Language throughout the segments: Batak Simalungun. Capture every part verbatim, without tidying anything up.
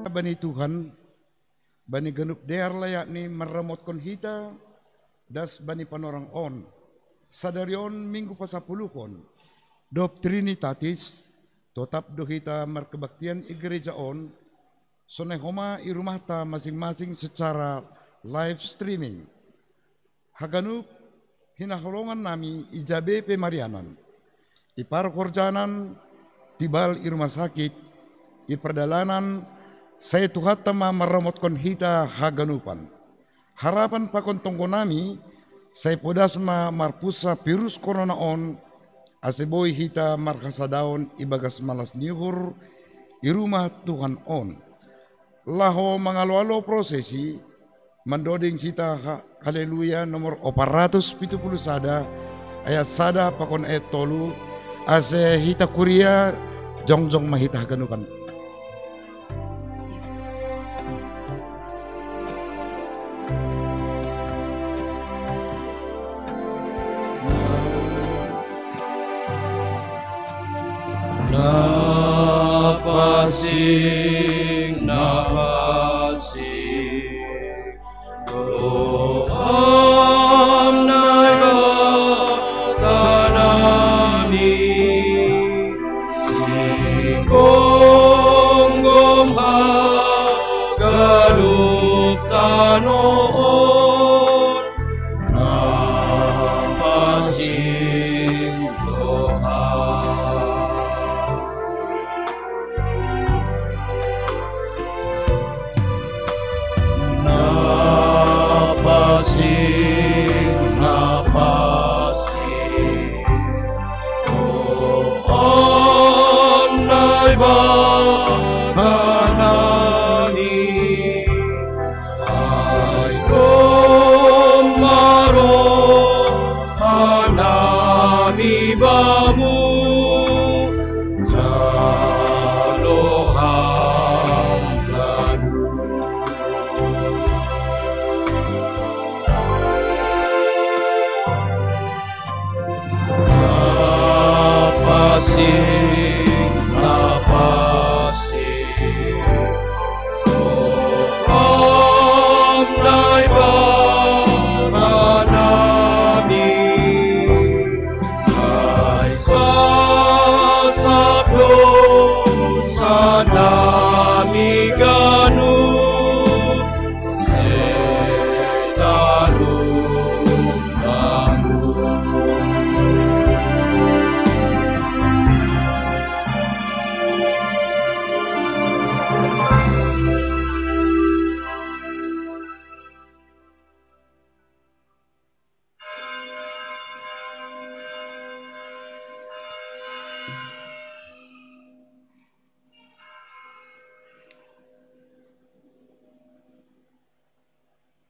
Bani Tuhan, bani ganup dear layakni marramotkon hita das bani panorang on. Sadari on minggu pasapuluhon, dob Trinitatis, totap do hita markebaktian i gereja on, sonai homa i rumahta masing-masing secara live streaming. Haganup hinaholongan nami i jabe pe marianan, i parhorjanan, tibal i rumah sakit, i pardalanan, sai Tuhanta ma marramotkon hita haganupan. Harapan pakon tonggo nami, sai podas ma marpusa virus corona on, ase boi hita marhasadaon ibagas malas ni uhur i rumah Tuhan on. Laho mangalo-alo prosesi, mandoding hita ha-, Haleluya nomor opat ratus pitu puluh sada, ayat sada pakon ayat tolu, ase hita kuria jongjong ma hita haganupan. Na pansing, na pansing, Tuhan Naibata nami, singgomgom haganup tano on, na pansing do Ham. Na pansing, na pansing, Tuhan Naibata nami, ai gomar roha nami Bamu, jalo Ham ganup. Na pansing, na pansing, Tuhan Naibata nami, sai sasap dosa nami ganup, sai talu Bamu.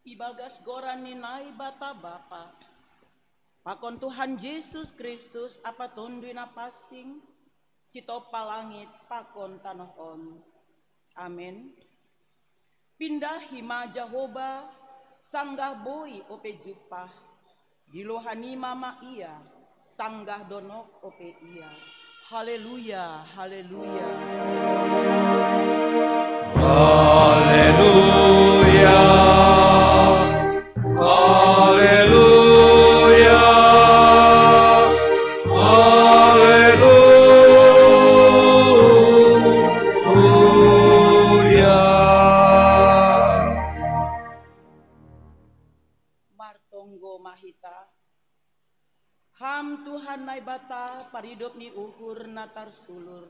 Ibagas goran ni Naibata Bapa, pakon Tuhan Jesus Kristus, Ampa Tonduy Napansing, sitompa langit pakon tanoh on. Amen. Pindahi ma Jahowa, sanggah boi ope jumpah, dilo hanima ma Ia, sanggah donok ope Ia. Haleluya, haleluya. Haleluya, haleluya, haleluya. Martonggo ma hita. Ham Tuhan Naibata, paridop ni uhur na tarsulur.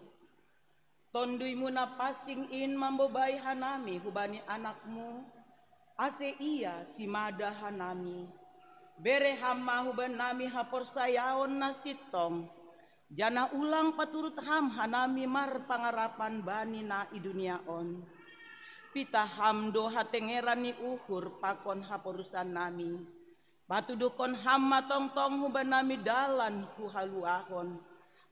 Tonduy-Mu Napansing in mambobai hanami hubani Anak-Mu, ase Ia simada hanami. Bere Ham ma hubanami haporsayaon na sintong, janah ulang paturut Ham hanami marpangarapan bani na i dunia on. Pitah Ham do hatengeran ni uhur pakon haporusan nami. Patuduhkon Ham ma tongtong hubanami dalan huhaluahon,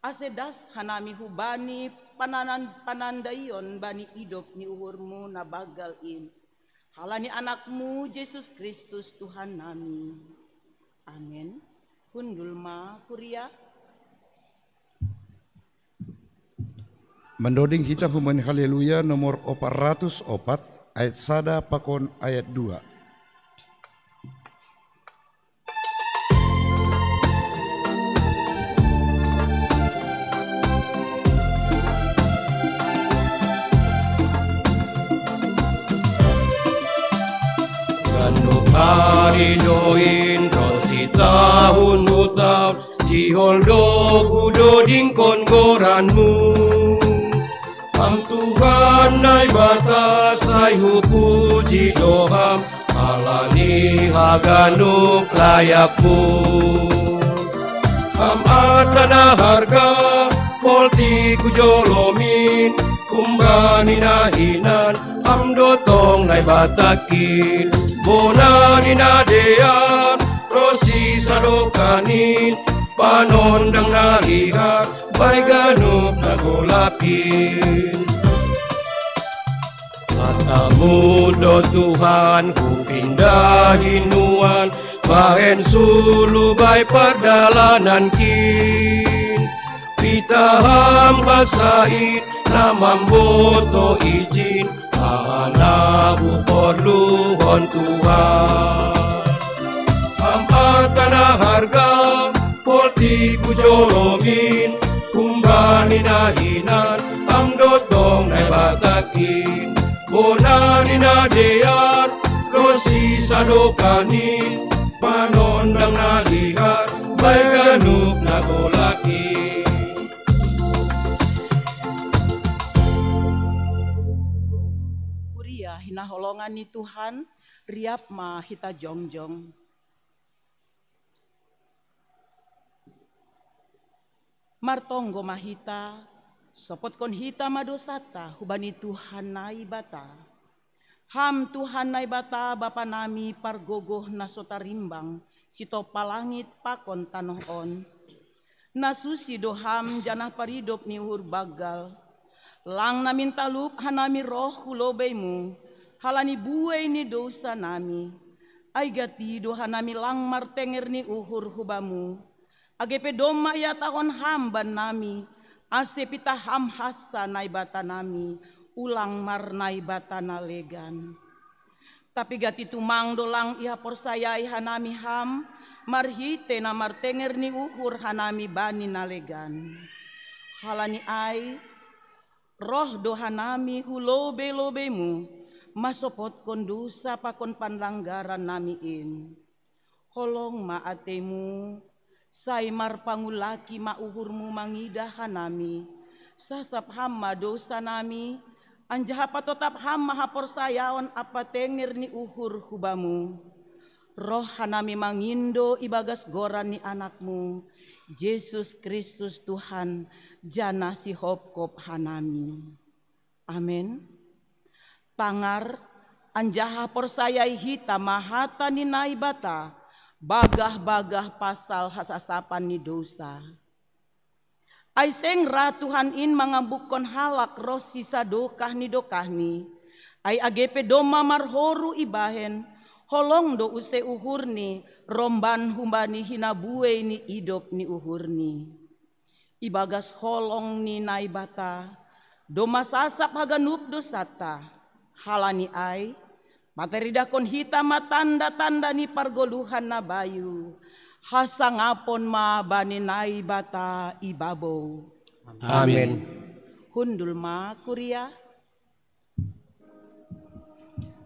ase das hanami hubani pananan-, panandaion bani idop ni uhur-Mu na banggal in. Halani Anak-Mu, Jesus Kristus, Tuhan nami. Amen. Hundul ma, kuria. Mandoding hita human Haleluya nomor opat ratus opat, ayat sada pakon ayat dua. Ganuk hari doin, rosi tahun hutau, sihol do hudodingkon goranmu. Ham Tuhan Naibata sai hupuji do Ham, alani haganup layakmu. Ham arta na harga, poltik hujolomin, humbani na hinan, Ham do tong Naibatakin. Bona ni na dear, rosi sadokahnin, panondang na lihat, bae ganup na golapin. Matamu do Tuhan hupindahi nuan, bahen sulu bae pardalanankin. Pitah Ham hasain, na mamboto ijin, aha na huporluhon Tuhan. Ham arta na harga, poltik hujolomin, humbani na hinan, Ham do tong Naibatakin. Bona ni na dear, rosi sadokahnin, panondang na lihat, bae ganup na golapin. Kuria hinaholongan ni Tuhan, riap ma hita jongjong. Martonggo ma hita, sopotkon hita ma dosanta hubani Tuhan Naibata. Ham Tuhan Naibata, Bapa nami pargogoh na so tarimbang, sitompa langit pakon tanoh on. Na susi do Ham janah paridop ni uhur banggal. Lang namin talup hanami roh hu lobeimu, halani buei ni dousa nami. Ai gati do hanami lang martenger ni uhur hu Bamu. Age pe domma ihatahon Ham bannami, ase pitah Ham hansa Naibatanami, ulang marnaibata na legan. Tapi gati tumang do lang ihaporsayai hanami Ham, marhitei na martenger ni uhur hanami bani na legan. Halani ai, roh do hanami hu lobei-lobeimu, masopotkon dousa pakon panlanggaran nami in. Holong ma ateimu, sai marpangulaki ma uhurmu mangidah hanami, sasap Ham ma dousa nami, anjaha patotap Ham ma haporsayaon ampa tenger ni uhur hu Bamu. Roh hanami mangindo ibagas goran ni Anakmu, Jesus Kristus Tuhan, janah sihopkop hanami. Amen. Tangar, anjaha porsayai hita ma hata ni Naibata, bagah-bagah pasal hasasapan ni dousa. Ai seng ra Tuhan in mangambukkon halak roh sisadokah ni dokahni, ai age pe domma marhoru ibahen, holong do use uhurni romban humbani hinabuei ni idop ni uhurni. Ibagas holong ni Naibata, domma sasap haganup dousanta. Halani ai, pataridahkon hita ma tanda-tanda ni pargoluhan na bayu, hasangapon ma bani Naibata i babou. Amen. Hundul ma kuria.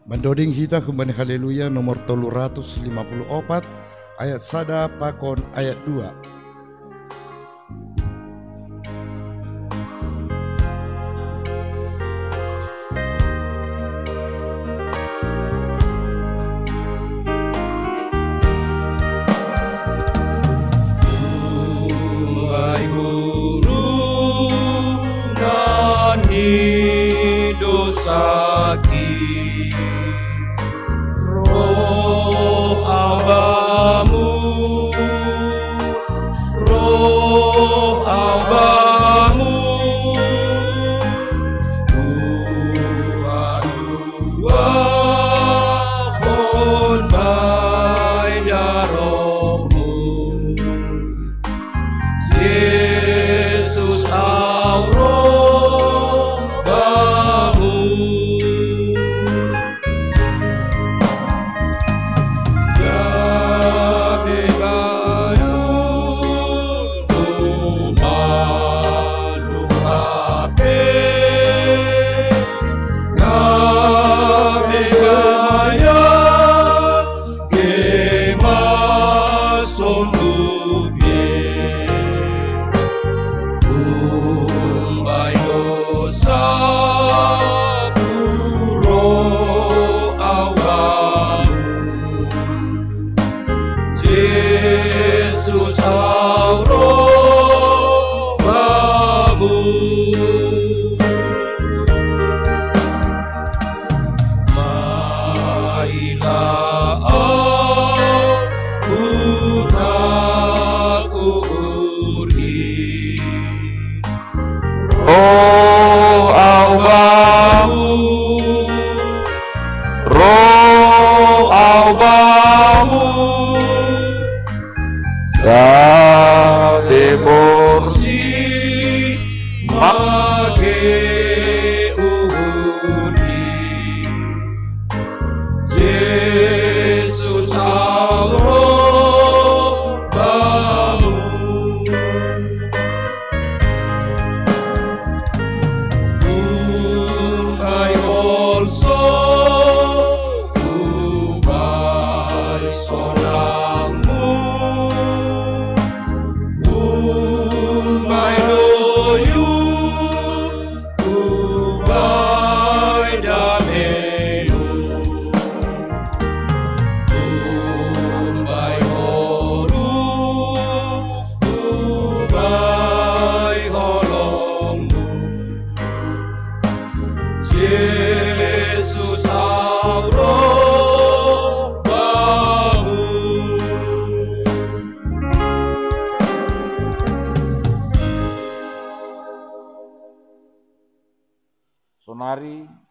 Mandoding hita humbani Haleluya nomor tolu ratus lima puluh opat, ayat sada pakon ayat dua. Baik guru nani dosaki, roh Abamu, roh Abamu, huhaduahon bae darohmu. Jesus au roh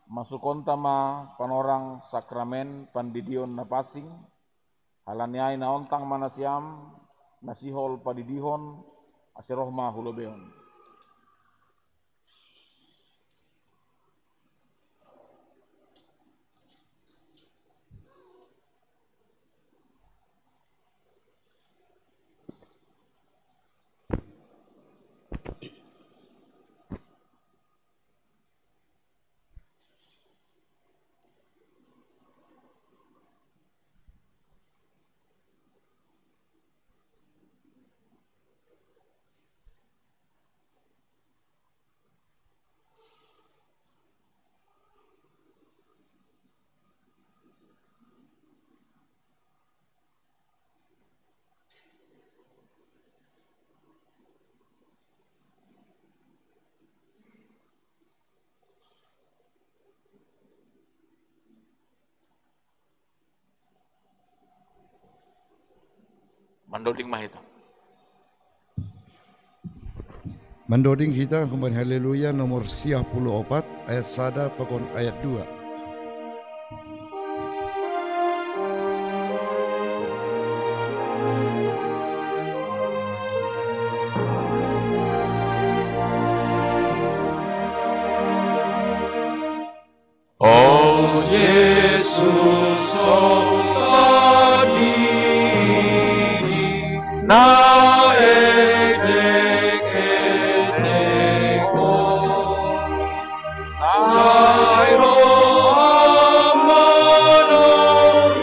Masukonta ma panorang sakramen pandidion na pansing, halani ai na ontang ma nasiam na sihol padidihon, ase roh ma hu lobeion. Mandoding ma hita. Mandoding hita humbani Haleluya nomor sia puluh opat, ayat sada pakon ayat dua. O Jesus, o tadidi na edek-edek on, sai roha ma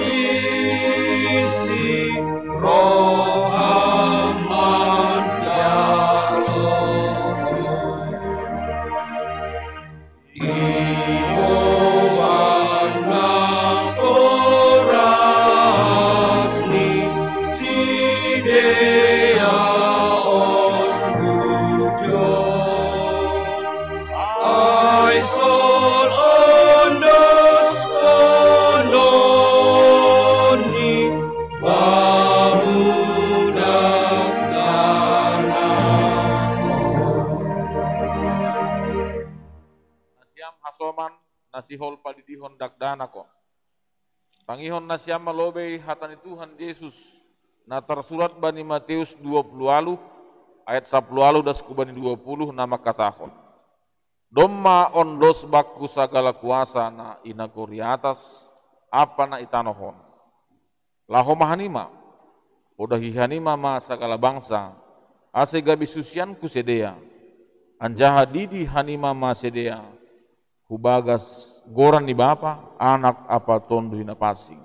isi roha manjalo. Iboan na toras ni sidea on bujur, ai sol ondos tononi pamudakdanak on. Nasiam hasoman, na sihol padidihon dakdanak on. Tangihon nasiam ma lobei hata ni Tuhan Jesus, na tarsurat bani Mateus dua puluh ualuh, ayat sapuluh ualuh das hu bani dua puluh, na mangkatahon: Domma ondos bakku sagala kuasa na i nagori atas ampa na i tanoh on. Laho ma hanima, podahi hanima ma sagala bangsa, ase gabe susianku sidea, anjaha didi hanima ma sidea hu bagas goran ni Bapa, Anak ampa Tonduy Napansing.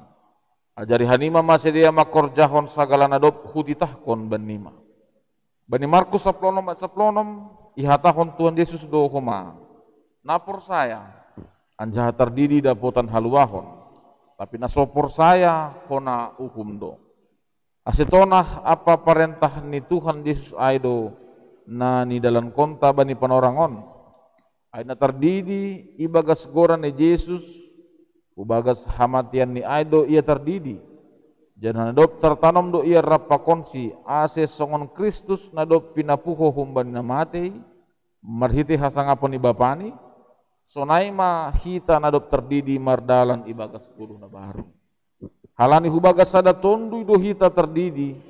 Ajari hanima ma sidea mangkorjahon sagala na dob hutitahkon bannima. Bani Markus sapuluh onom ayat sapuluh onom, ihatahon Tuhan Jesus do homa: Na porsaya, anjaha tardidi dapotan haluahon, tapi na so porsaya hona uhum do. Ase tonah ampa parentah ni Tuhan Jesus ai do na nidalankonta bani panorang on. Ai na tardidi ibagas goran ni Jesus, hubagas hamateanni ai do ia tardidi, janah na dob tartanom do ia rap pakonsi, ase songon Kristus na dob pinapuho humbani na matei, marhitei hasangapon ni Bapani, sonai ma hita na dob tardidi mardalan ibagas goluh na baru. Halani hubagas sada tonduy do hita tardidi,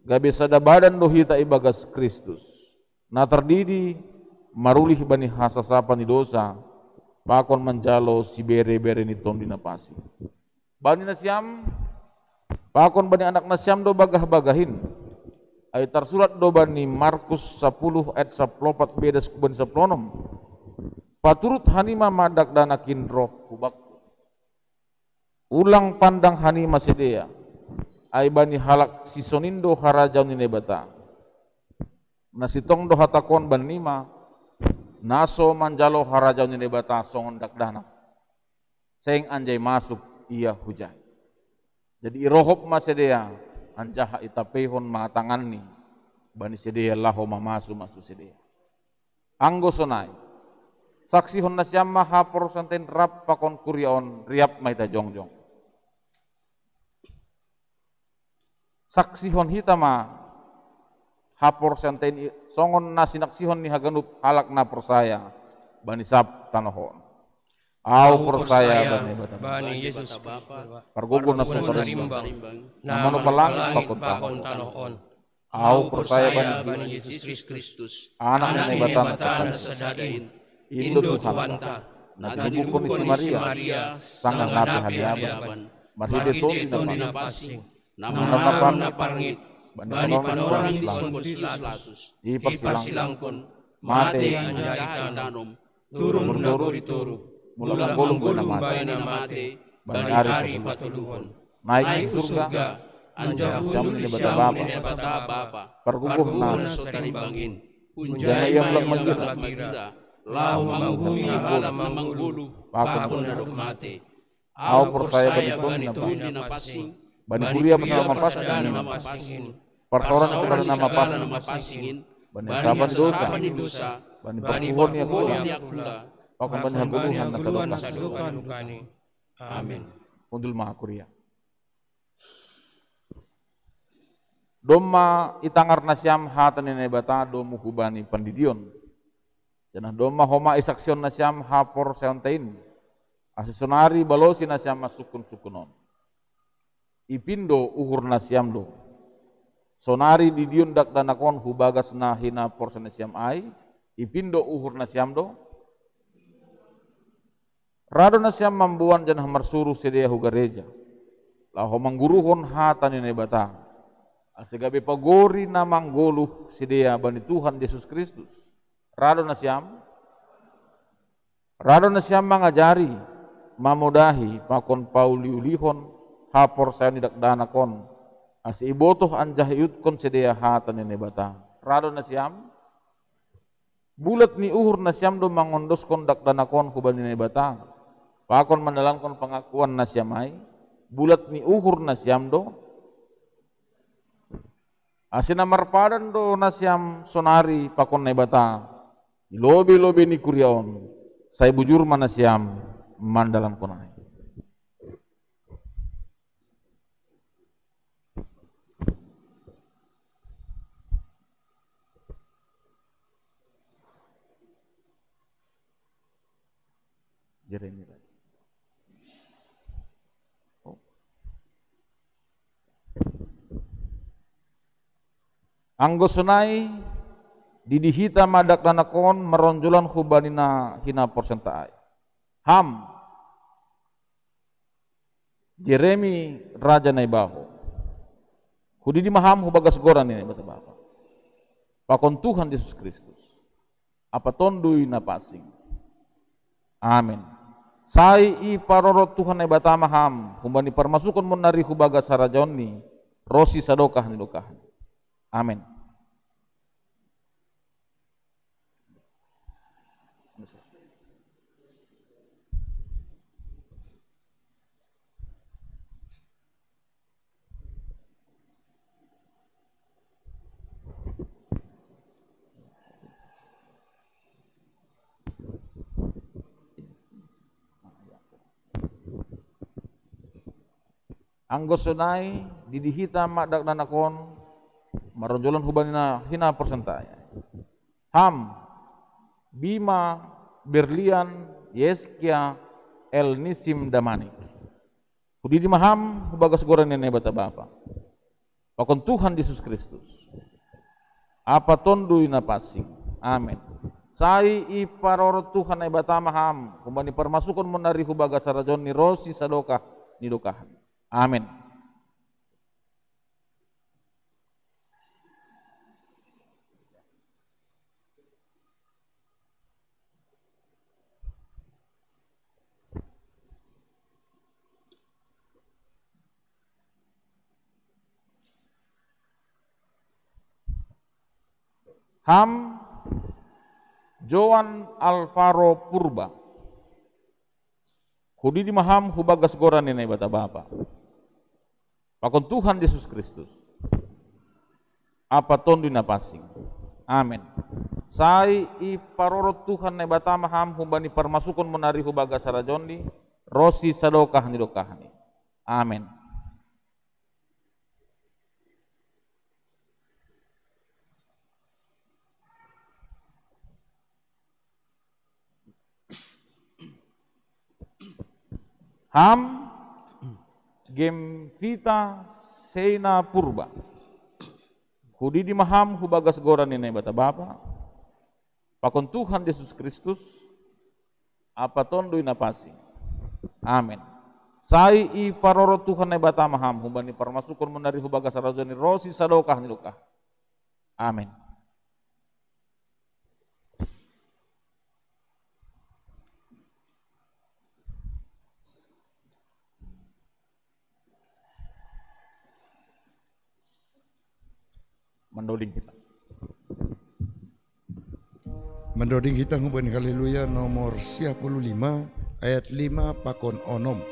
gabe sada badan do hita ibagas Kristus. Na tardidi marulih bani hasasapan ni dosa, pakon manjalo siberebere ni Tonduy Napansing. Bani nasiam, pakon bani anak nasiam do bagahbagah in. Ai tarsurat do bani Markus sapuluh ayat sapuluh opat be das hu bani sapuluh onom: Paturut hanima ma dakdanak in roh hu bakku. Ulang pandang hanima sidea, ai bani halak sisongon in do harajaon ni Naibata. Na sintong do hatangkon bannima, na so manjalo harajaon ni Naibata songon dakdanak, seng anjai masuk ia hujai. Jadi irohop ma sidea, anjaha itampeihon ma tanganni bani sidea laho mamasu-masu sidea. Anggo sonai, saksihon nasiam ma haporseaonta in rap pakon kuria on, riap ma hita jongjong. Saksihon hita ma haporseaonta in i-, songon na sinaksihon ni haganup halak na porsaya bani sab tanoh on. Au porsaya bani Naibata Bapa, pargogo na so tarimbang, na manopa langit pakon tanoh on. Au porsaya bani Jesus Kristus, Anak ni Naibata na sadadin, Indo Tuhanta, na tinibuhon ni si Maria, sanggah nape haliaban, marhitehon Tondi Napansing, na manaron na parngit bani panorang ni Pontius Pilatus, iparsilangkon, matei anjaha itanom, turun nagori toruh, mulak manggoluh humbani na matei, bani ari patoluhon, naik hu surga, anjaha hundul di siamun ni Naibata Bapa, pargogoh na so tarimbang in. Janah Ia mulak magira, laho manggohi halak na manggoluh pakon na dob matei. Au porsaya bani Tondi Napansing, bani kuria pasada na mapansing in, parsaoran ni sagala na mapansing in, bani sapan ni dosa, bani parpuhoon ni anak, pakon bani hagoluhan na sadokah. Amen. Hundul ma kuria. Domma itangar nasiam hata ni Naibata domu hubani pandidion. Janah domma homa isaksihon nasiam haporsayaonta in, ase sonari balosi nasiam ma sungkun-sungkun on. Ipindo uhur nasiam do. Sonari didion dakdanak on hu bagas na hinaporsayaon nasiam ai, ipindo uhur nasiam do. Ra do nasiam mamboan janah marsuruh sidea hu gareja, laho mangguruhon hata ni Naibata, ase gabe pagori na manggoluh sidea bani Tuhan Jesus Kristus. Ra do nasiam? Ra do nasiam mangajari, mamodahi, pakon pauliulihon haporsayaon ni dakdanak on, ase ibotoh anjaha iutkon sidea hata ni Naibata. Ra do nasiam? Bulat ni uhur nasiam do mangondoskon dakdanak on hubani Naibata, pakon mandalankon pangakuan nasiam ai? Bulat ni uhur nasiam do? Ase na marpadan do nasiam sonari pakon Naibata, i lobei-lobei ni kuria on, sai bujur ma nasiam mandalankon ai. Jeremy lagi. Oh. Anggo sonai, didi hita ma dakdanak on maronjolan hubani na hinaporsayaonta ai. Ham, Jeremy raja na ibaho, hudidi ma ham hu bagas goran ni Naibata Bapa, pakon Tuhan Jesus Kristus, ampa Tonduy Napansing. Amen. Sai iparorot Tuhan Naibata ma ham humbani parmasukonmon nari hu bagas harajaonNi, ronsi sadokah ni dokahni. Amen. Anggo sonai, didi hita ma dakdanak on maronjolan hubani na hinaporsayaonta ai. Ham, Bima Berlian Yeskia El Nisim Damanik, hudidi ma ham hu bagas goran ni Naibata Bapa, pakon Tuhan Jesus Kristus, ampa Tonduy Napansing. Amen. Sai iparorot Tuhan Naibata ma ham humbani parmasukonmon nari hu bagas harajaonNi, ronsi sadokah ni dokahni. Amen. Ham, Joan Alvaro Purba, hudidi ma ham hu bagas goran ni Naibata Bapa, pakon Tuhan Jesus Kristus, ampa Tonduy Napansing. Amen. Sai iparorot Tuhan Naibata ma ham humbani parmasukonmon nari hu bagas harajaonNi, ronsi sadokah ni dokahni. Amen. Ham Gemfita Seina Purba. Hudidi ma ham hu bagas goran ni Naibata Bapa, pakon Tuhan Jesus Kristus, ampa Tonduy Napansing. Amen. Sai iparorot Tuhan Naibata ma ham hubani parmasukon munari hu bagas harajaon ni roha si sadokah ni dokah. Amen. Mandoding hita. Mandoding hita hubani Haleluya nomor sia puluh lima, ayat lima pakon onom.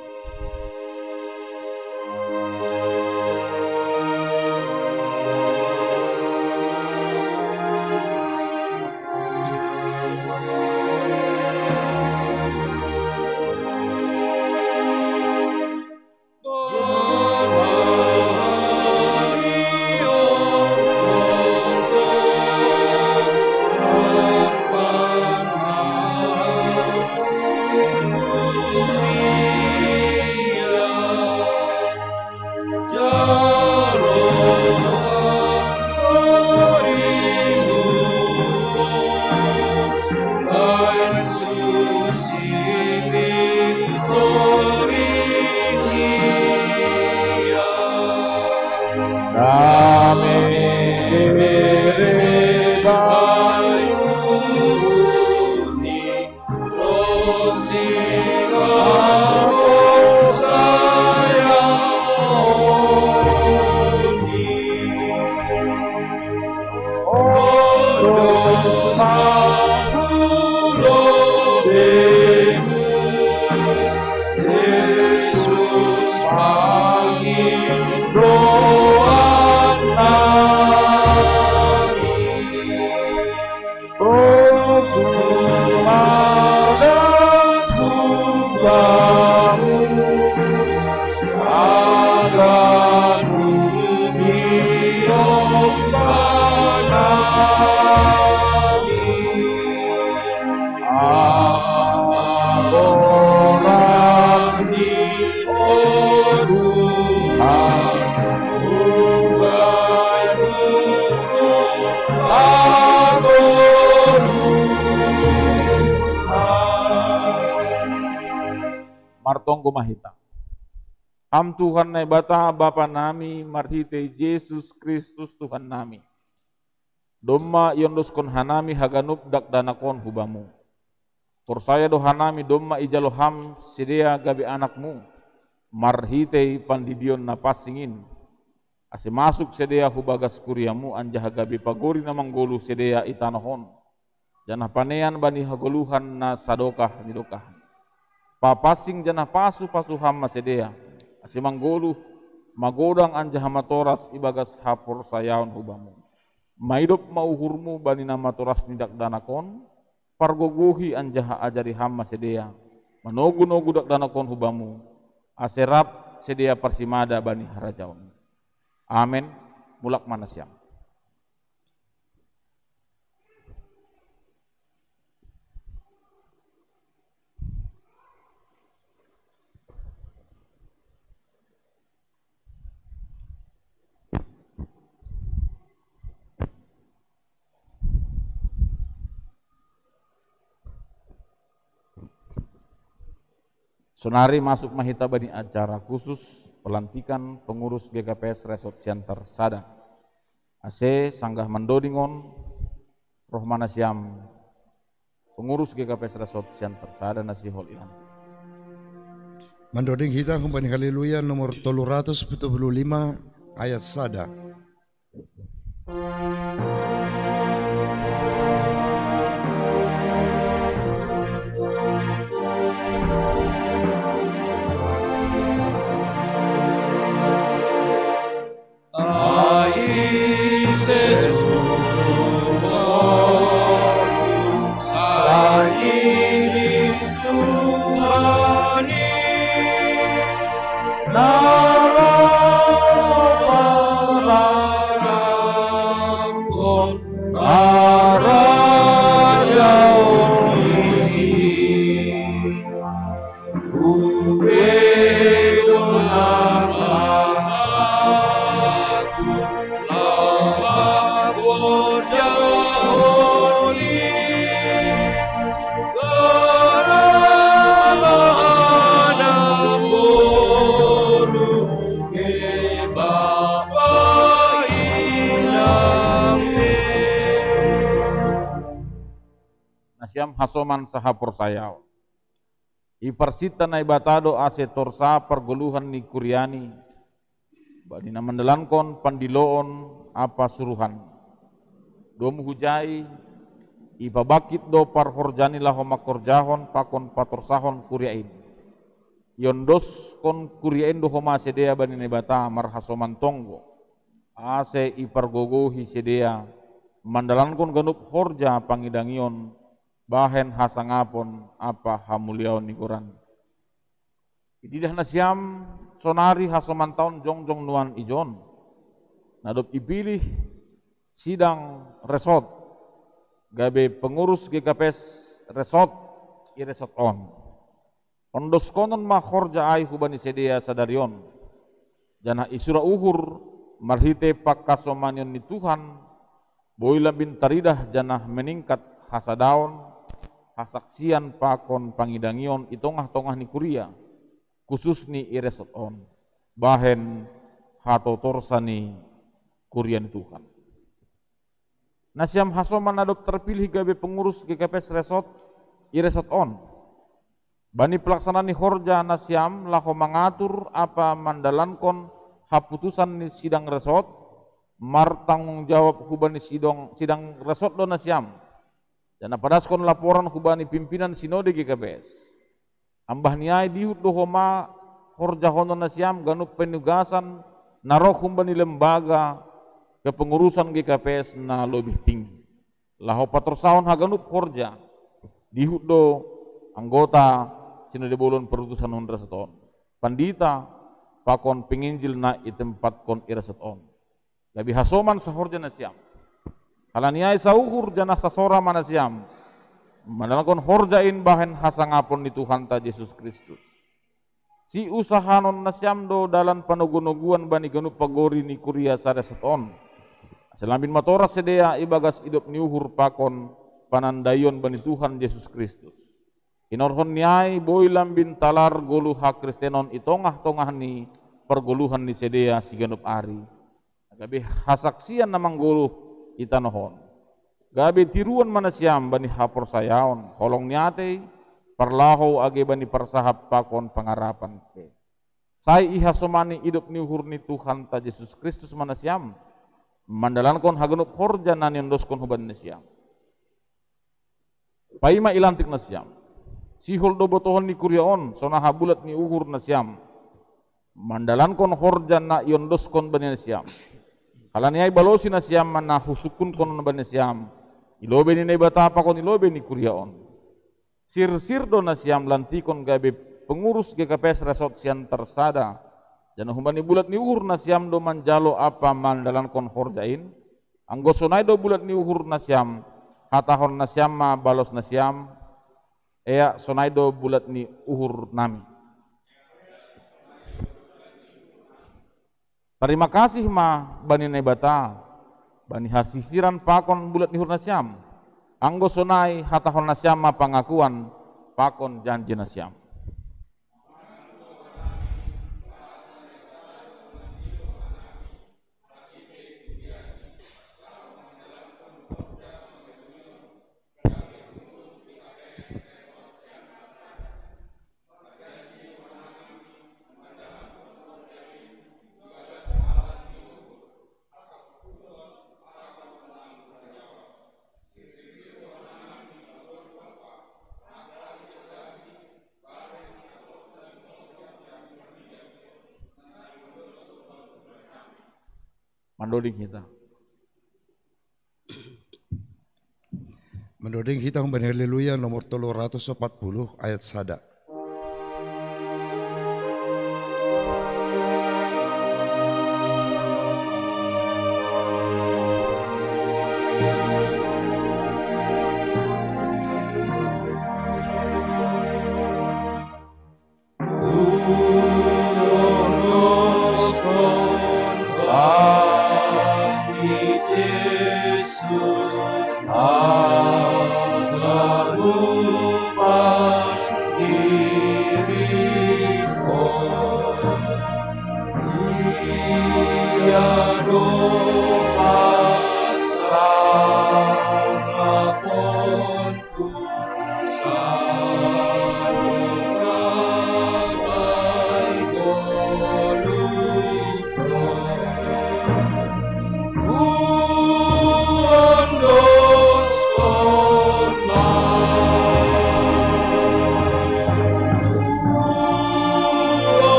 Martonggo ma hita. Ham Tuhan Naibata, Bapa nami, marhitei Jesus Kristus Tuhan nami, domma iondoskon hanami haganup dakdanak on hu Bamu. Porsaya do hanami domma ijalo Ham sidea gabe anak-Mu, marhitei pandidion na pansing in, ase masuk sidea hu bagas kuria-Mu anjaha gabe pagori na manggoluh sidea i tanoh on, janah panean bani hagoluhan na sadokah ni dokah. Papansing janah pasu-pasu Ham ma sidea, ase manggoluh, magodang anjaha matoras ibagas haporsayaon hu Bamu. Maidop ma uhur-Mu bani na matoras ni dakdanak on, pargogohi anjaha ajari Ham ma sidea, manogu-nogu dakdanak on hu Bamu, ase rap sidea parsimada bani harajaon-Mu. Amen. Mulak ma nasiam. Sonari masuk ma hita bani acara khusus pelantikan pengurus G K P S Resort Siantar Sada. Ase sanggah mandoding on, roh ma nasiam pengurus G K P S Resort Siantar Sada na sihol i nami. Mandoding hita humbani Haleluya nomor tolu ratus pitu puluh lima ayat sada. hasoman sahaporsayaon. Iparsinta Naibata do ase torsa pargoluhan ni kuriani, bani na mandalankon pandiloon ampa suruhan. Domu hujai, ipabangkit do parhorjani laho mangkorjahon pakon patorsahon kuria in. Iondoskon kuria in do homa sidea bani Naibata marhasoman tonggo, ase ipargogohi sidea mandalankon ganup horja pangidangion, bahen hasangapon ampa hamuliaon ni goran. Ididah nasiam sonari hasomantaon jongjong nuan ijon, na dob ipilih sidang resort, gabe pengurus G K P S resort i resort on. Ondoskonon ma horja ai hubani sidea sadari on, janah isura uhur marhitei pangkasomanion ni Tuhan, boi lambin taridah janah meningkat hasadaon, hasaksian pakon pangidangion i tongah-tongah ni kuria, khusus ni i resort on, bahen hatotorsa ni kuria ni Tuhan. Nasiam hasoman na dob terpilih gabe pengurus G K P S resort i resort on. Bani pelaksanaan ni horja nasiam laho mangatur ampa mandalankon haputusan ni sidang resort, martanggung jawab hubani sidong, sidang resort do nasiam. Janah padaskon laporan hubani pimpinan sinode G K P S. Ambah ni ai dihut do homa horjahonon nasiam ganup penugasan na roh humbani lembaga kepengurusan G K P S na lobih tinggi. Laho patorsahon haganup horja, dihut do anggota sinode bolon perutusan hun resort on, pandita, pakon penginjil na itempatkon i resort on. Gabe hasoman sahorja nasiam. Halani ai sauhur janah sasora ma nasiam mandalankon horja in bahen hasangapon ni Tuhanta Jesus Kristus. Siusahanon nasiam do dalan panogu-noguan bani ganup pagori ni kuria saresort on, ase lambin matoras sidea ibagas idop ni uhur pakon panandaion bani Tuhan Jesus Kristus. Hinorhon ni ai boi lambin talar goluh hakristenon i tongah-tongah ni pargoluhan ni sidea siganup ari, gabe hasaksian na manggoluh i tanoh on. Gabe tiruon ma nasiam bani haporsayaon, holong ni atei, parlahou age bani parsahap pakon pangarapan pe. Sai ihasomani idop ni uhur ni Tuhanta Jesus Kristus ma nasiam mandalankon haganup horja na niondoskon hubani nasiam. Paima ilantik nasiam. Sihol do botohon ni kuria on sonaha bulat ni uhur nasiam mandalankon horja na iondoskon bani nasiam. Halani ai balosi nasiam ma na husungkunhon bani nasiam i lobei ni Naibata pakon i lobei ni kuria on. Sirsir do nasiam lantikon gabe pengurus G K P S resort sian tarsada, janah humbani bulat ni uhur nasiam do manjalo ampa mandalankon horja in. Anggo sonai do bulat ni uhur nasiam, hatahon nasiam ma balos nasiam: Ea, sonai do bulat ni uhur nami. Tarima kasih ma bani Naibata bani hasirsiran pakon bulat ni uhur nasiam. Anggo sonai hatahon nasiam ma pangakuan pakon janji nasiam. Mandoding hita. Mandoding hita humbani Haleluya nomor tolu ratus opat puluh ayat sada.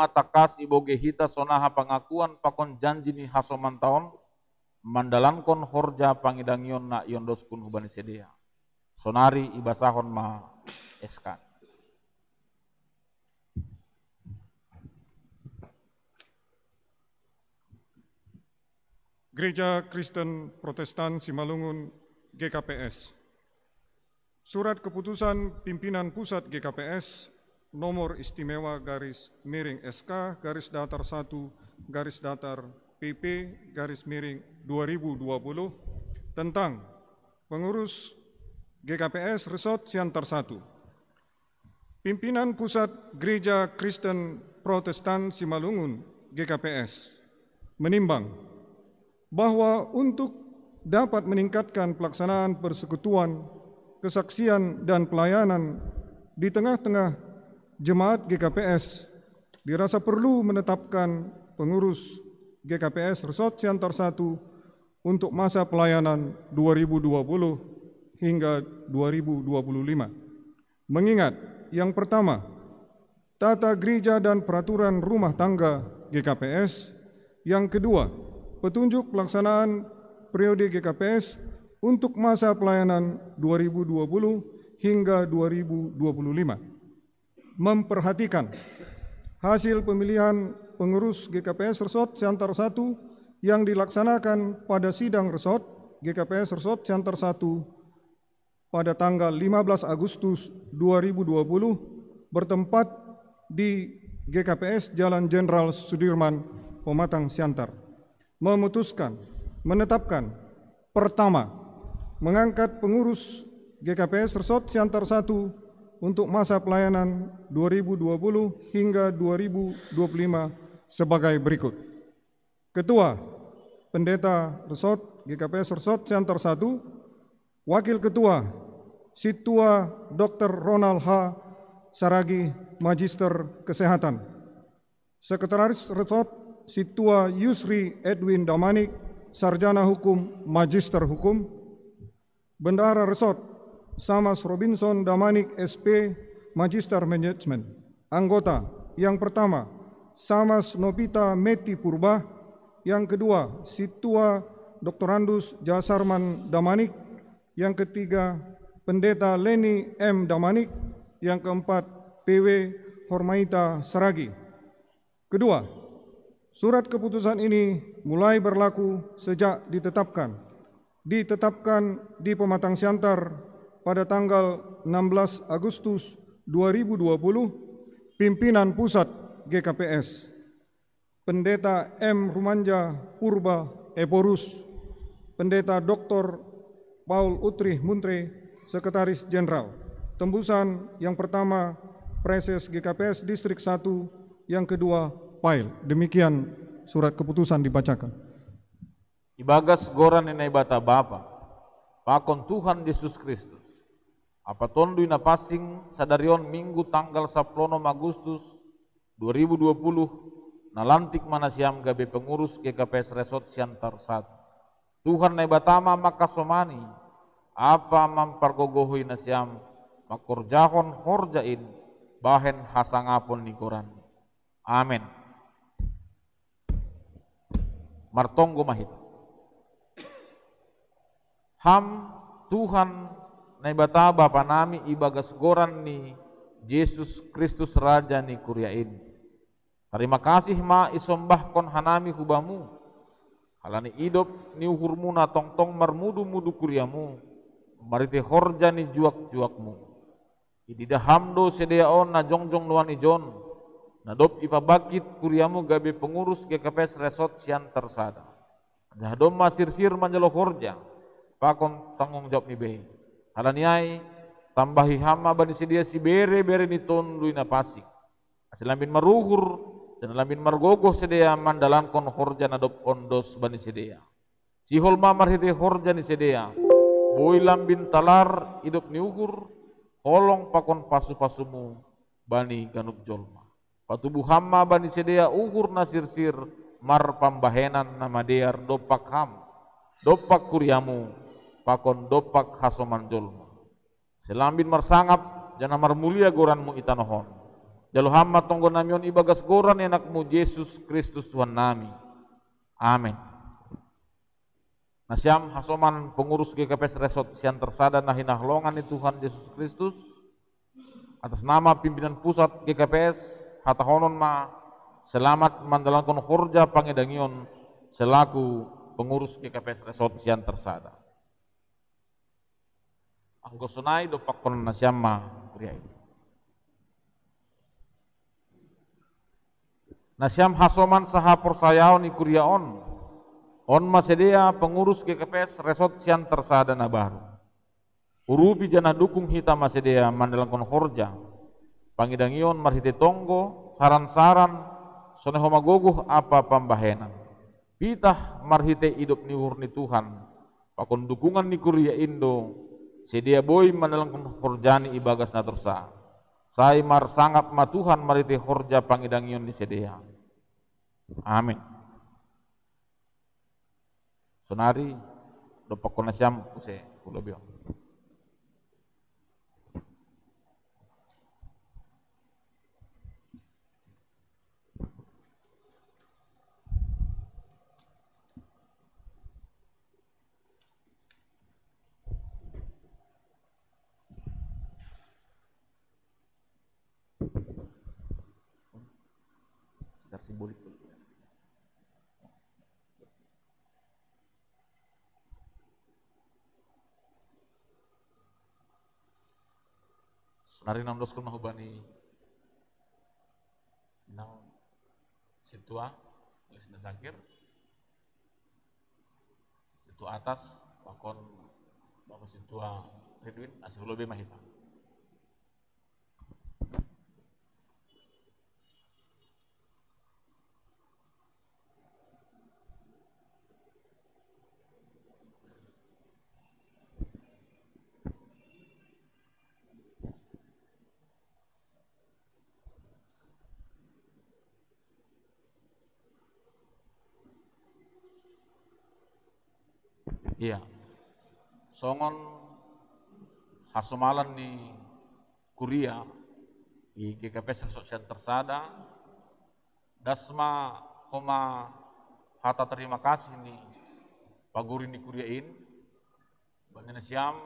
Takas iboge hita sonaha pangakuan pakon janji ni hasomanta on, mandalankon horja pangidangion na iondoskun hubani sidea. Sonari ibasahon ma S K. Gereja Kristen Protestan Simalungun, G K P S. Surat keputusan pimpinan pusat G K P S nomor istimewa garis miring S K garis datar satu garis datar P P garis miring dua ribu dua puluh tentang pengurus G K P S Resort Siantar satu. Pimpinan Pusat Gereja Kristen Protestan Simalungun, G K P S, menimbang bahwa untuk dapat meningkatkan pelaksanaan persekutuan, kesaksian, dan pelayanan di tengah-tengah jemaat G K P S, dirasa perlu menetapkan pengurus G K P S Resort Siantar satu untuk masa pelayanan dua ribu dua puluh hingga dua ribu dua puluh lima. Mengingat, yang pertama, tata gereja dan peraturan rumah tangga G K P S, yang kedua, petunjuk pelaksanaan periode G K P S untuk masa pelayanan dua ribu dua puluh hingga dua ribu dua puluh lima. Memperhatikan hasil pemilihan pengurus G K P S Resort Siantar satu yang dilaksanakan pada sidang Resort G K P S Resort Siantar satu pada tanggal lima belas Agustus dua ribu dua puluh, bertempat di G K P S Jalan Jenderal Sudirman, Pematang Siantar, memutuskan, menetapkan, pertama, mengangkat pengurus G K P S Resort Siantar satu untuk masa pelayanan dua ribu dua puluh hingga dua ribu dua puluh lima sebagai berikut. Ketua, Pendeta Resort, G K P S Resort Siantar satu. Wakil Ketua, Situa Doktor Ronald H Saragi, Magister Kesehatan. Sekretaris Resort, Situa Yusri Edwin Damanik, Sarjana Hukum, Magister Hukum. Bendahara Resort, Samas Robinson Damanik, S P, Magister Management. Anggota, yang pertama, Samas Nopita Meti Purba. Yang kedua, Situa Doktorandus Jasarman Damanik. Yang ketiga, Pendeta Leni M Damanik. Yang keempat, P W Hormaita Saragi. Kedua, surat keputusan ini mulai berlaku sejak ditetapkan. Ditetapkan di Pematang Siantar pada tanggal enam belas Agustus dua ribu dua puluh, pimpinan pusat G K P S, Pendeta M Rumanja Purba Ephorus, Pendeta Doktor Paul Utrih Muntre, Sekretaris Jenderal. Tembusan yang pertama, Praeses G K P S Distrik satu, yang kedua, Pail. Demikian surat keputusan dibacakan. Ibagas goran ni Naibata Bapa, pakon Tuhan Jesus Kristus, Ampa Tonduy Napansing, sadari on Minggu tanggal saplonom Agustus dua ribu dua puluh, nalantik ma nasiam gabe pengurus G K P S Resort Siantar satu. Tuhan Naibata ma mangkasomani, ampa mampargogohi nasiam mangkorjahon horja in bahen hasangapon ni goranNi. Amen. Martonggo ma hita. Ham, Tuhan Naibata Bapa nami, ibagas goran ni Jesus Kristus Raja ni kuria in, tarima kasih ma isombahkon hanami hu Bamu, halani idop ni uhurMu na tongtong marmudu-mudu kuriaMu, marhitei horja ni juak-juakMu. Ididah Ham do sidea on na jongjong nuan ijon, na dob ipabangkit kuriaMu gabe pengurus G K P S Resort Siantar sada. Anjaha domma sirsir manjalo horja pakon tanggung jawab ni bei. Halani ai, tambahi Ham ma bani sidea sibere-bere ni Tonduy Napansing, ase lambin maruhur, janah lambin margogoh sidea mandalankon horja na dob ondos bani sidea. Sihol ma marhitei horja ni sidea, boi lambin talar idop ni uhur, holong pakon pasu-pasuMu bani ganup jolma. Patubu Ham ma bani sidea uhur na sirsir marpambahenan na madear dompak Ham, dompak kuriaMu, pakon dompak hasoman jolma. Ase lambin marsangap, janah marmulia goranMu i tanoh on. Jalo ham ma tonggo nami on ibagas goran ni Anakmu Jesus Kristus Tuhan nami. Amen. Nasiam hasoman pengurus G K P S Resort Siantar Sada na hinaholongan ni Tuhan Jesus Kristus, atas nama pimpinan pusat G K P S, hatahonon ma selamat manjalankan horja pangidangion selaku pengurus G K P S Resort Siantar Sada. Anggo sonai dopakkon nasiam ma kuria i. Nasiam hasoman sahaporsayaon i kuria on. On ma sidea pengurus G K P S Resort Siantar Sada na baru. Urupi janah dukung hita ma sidea mandalanghon horja pangidangion marhitei tonggo, saran-saran, sonai homa gogoh ampa pambahenan. Pitah marhitei idop ni uhur ni Tuhan, pakon dukungan ni kuria in do sidea boi mandalanghon horjani ibagas na torsa. Sai marsangap ma Tuhan marhitei horja pangidangion ni sidea. Amen. Sonari dopakkon nasiam use hulobi on. Secara simbolik. Sonari naondoskon ma hubani nang sintua, Lisna Sakir, sintua atas, pakon Bapak sintua Ridwin, asa hulobi ma hita. Iya. Songon hasomalan ni kuria i G K P S Resort Siantar Sada, das ma homa hata terima kasih ni pagori ni kuria in, bani nasiam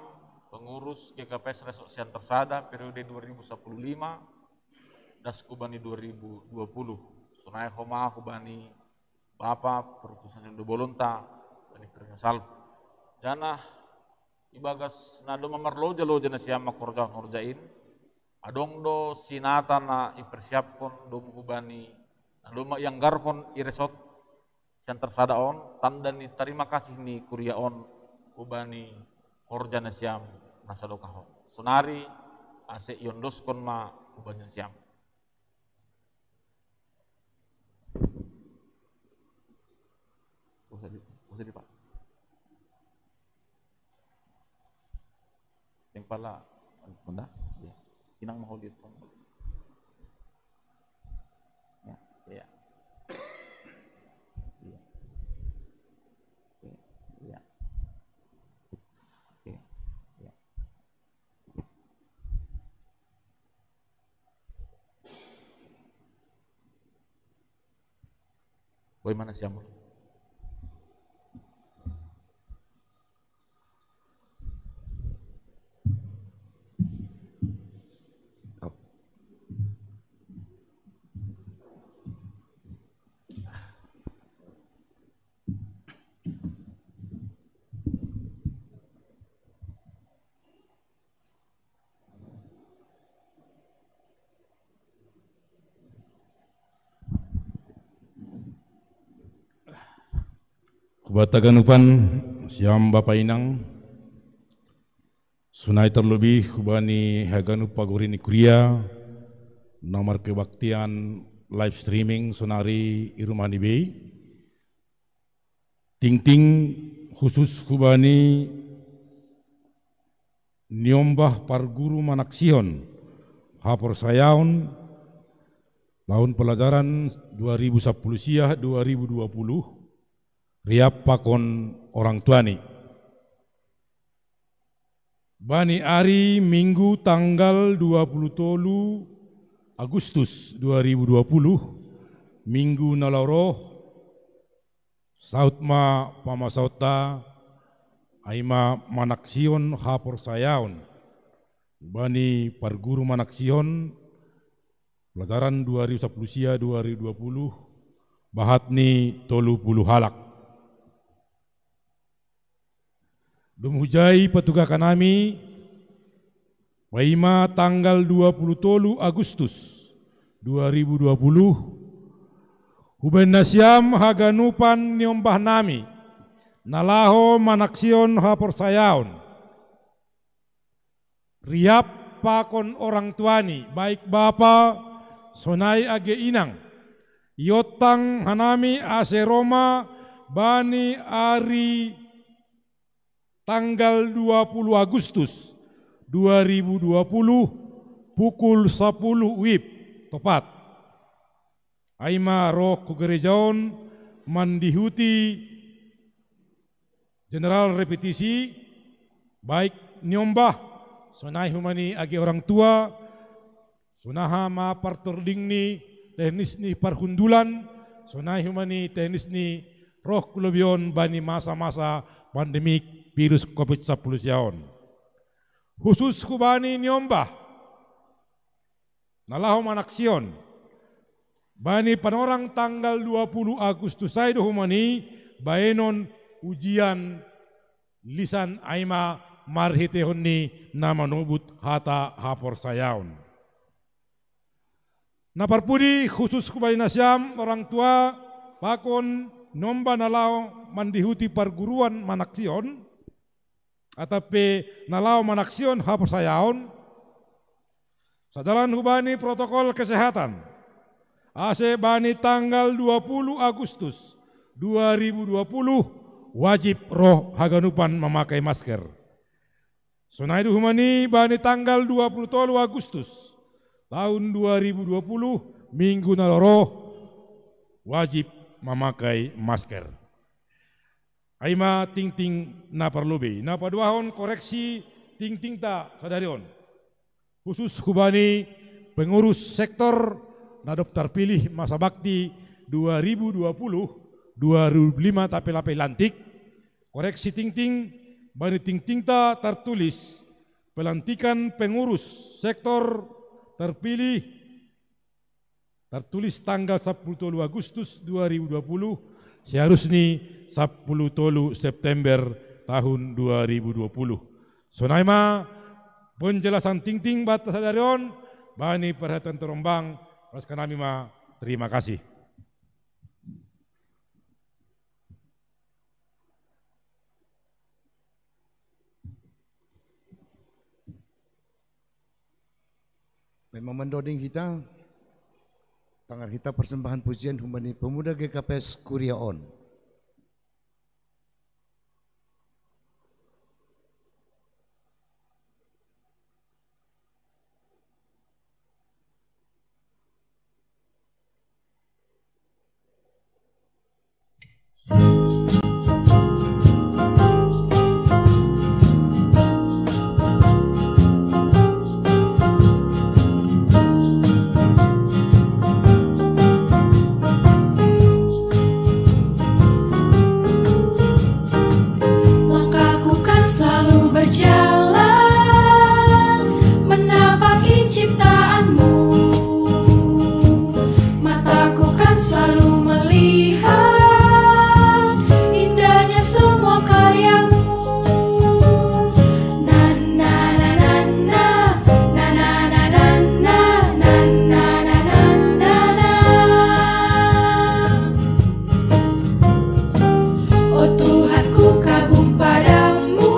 pengurus G K P S Resort Siantar Sada periode dua ribu sepuluh lima, das hubani dua ribu dua puluh. Sonai homa hubani Bapa, Perpusat Sindo Bolonta, bani Kerinyo Salpu. Janah ibagas na domma marloja-loja nasiam mangkorjahon horja in, adong do sinata na ipersiaphon domu hubani na domma ianggarhon i resort Siantar Sada on, tanda ni tarima kasih ni kuria on hubani horja nasiam na sadokah on. Sonari ase iondoskon ma hubani nasiam. Usah di, usah di, Pak. Yang pala, bunda, ya. Inang mau di. Ya, ya. Iya. Oke, iya. Oke, iya. Bagaimana siamo? Hubata ganupan siam bapa inang, sonai terlebih hubani haganup pagori ni kuria na markebaktian live streaming sonari i rumah ni bei. Tingting khusus hubani niombah parguru manaksihon haporsayaon tahun pelajaran dua ribu sepuluh siah dua ribu dua puluh, riap pakon orang tuani. Bani ari Minggu tanggal dua puluh tolu Agustus dua ribu dua puluh, Minggu na laho ro, saut ma pamasaonta, ai ma manaksion haporsayaon bani parguru manaksion, pelajaran dua ribu sapuluh sia dua ribu dua puluh, bahat ni tolu puluh halak. Dum hujai patugahkan hami, paima tanggal dua puluh tolu Agustus dua ribu dua puluh, hubaen nasiam haganupan niombah nami, na laho manaksion haporsayaon, riap pakon orang tuani, baik bapa, sonai age inang, iontang hanami ase ro ma bani ari tanggal dua puluh Agustus dua ribu dua puluh, pukul sapuluh wib, topat. Ai ma ro hu gereja on mandihuti general repetisi, baik niombah, sonai homa ni age orang tua, sonaha ma partording ni teknis ni parhundulan, sonai homa ni teknis ni roh hu lobei on bani masa-masa pandemik virus covid sapuluh sia on. Husus hubani niombah na laho manaksion, bani panorang tanggal dua puluh Agustus ai do homa ni baenon ujian lisan, ai ma marhiteihon ni na manobut hata haporsayaon. Na parpudi, husus hubani nasiam orang tua pakon niombah na laho mandihuti parguruan manaksion, atap pe na laho manaksion haporsayaon, sadalan hubani protokol kesehatan, ase bani tanggal dua puluh Agustus dua ribu dua puluh wajib ro haganupan mamakai masker. Sonai do homa ni bani tanggal dua puluh tolu Agustus tahun dua ribu dua puluh, Minggu na laho ro, wajib mamakai masker. Ai ma tingting na parlobei. Na paduahon, koreksi tingtingta sadari on, husus hubani pengurus sektor na dob tarpilih masa bakti dua ribu dua puluh dua ribu lima, tapi lape lantik. Koreksi tingting, bani tingtingta tartulis pelantikan pengurus sektor terpilih, tartulis tanggal sapuluh tolu Agustus dua ribu dua puluh, seharus ni sapuluh tolu September tahun dua ribu dua puluh. Sonai ma penjelasan tingting banta sadari on, bani parhitean torombang, paskan nami ma, terima kasih. Memang mandoding hita, tangar hita persembahan pujian hubani pemuda G K P S Kuria on. Langkahku kan selalu berjalan menapaki ciptaanmu. Mataku kan selalu melihat indahnya semua karyamu. Na, na, na, na, na. Na, na, na, na, na. Oh Tuhanku, kagum padamu.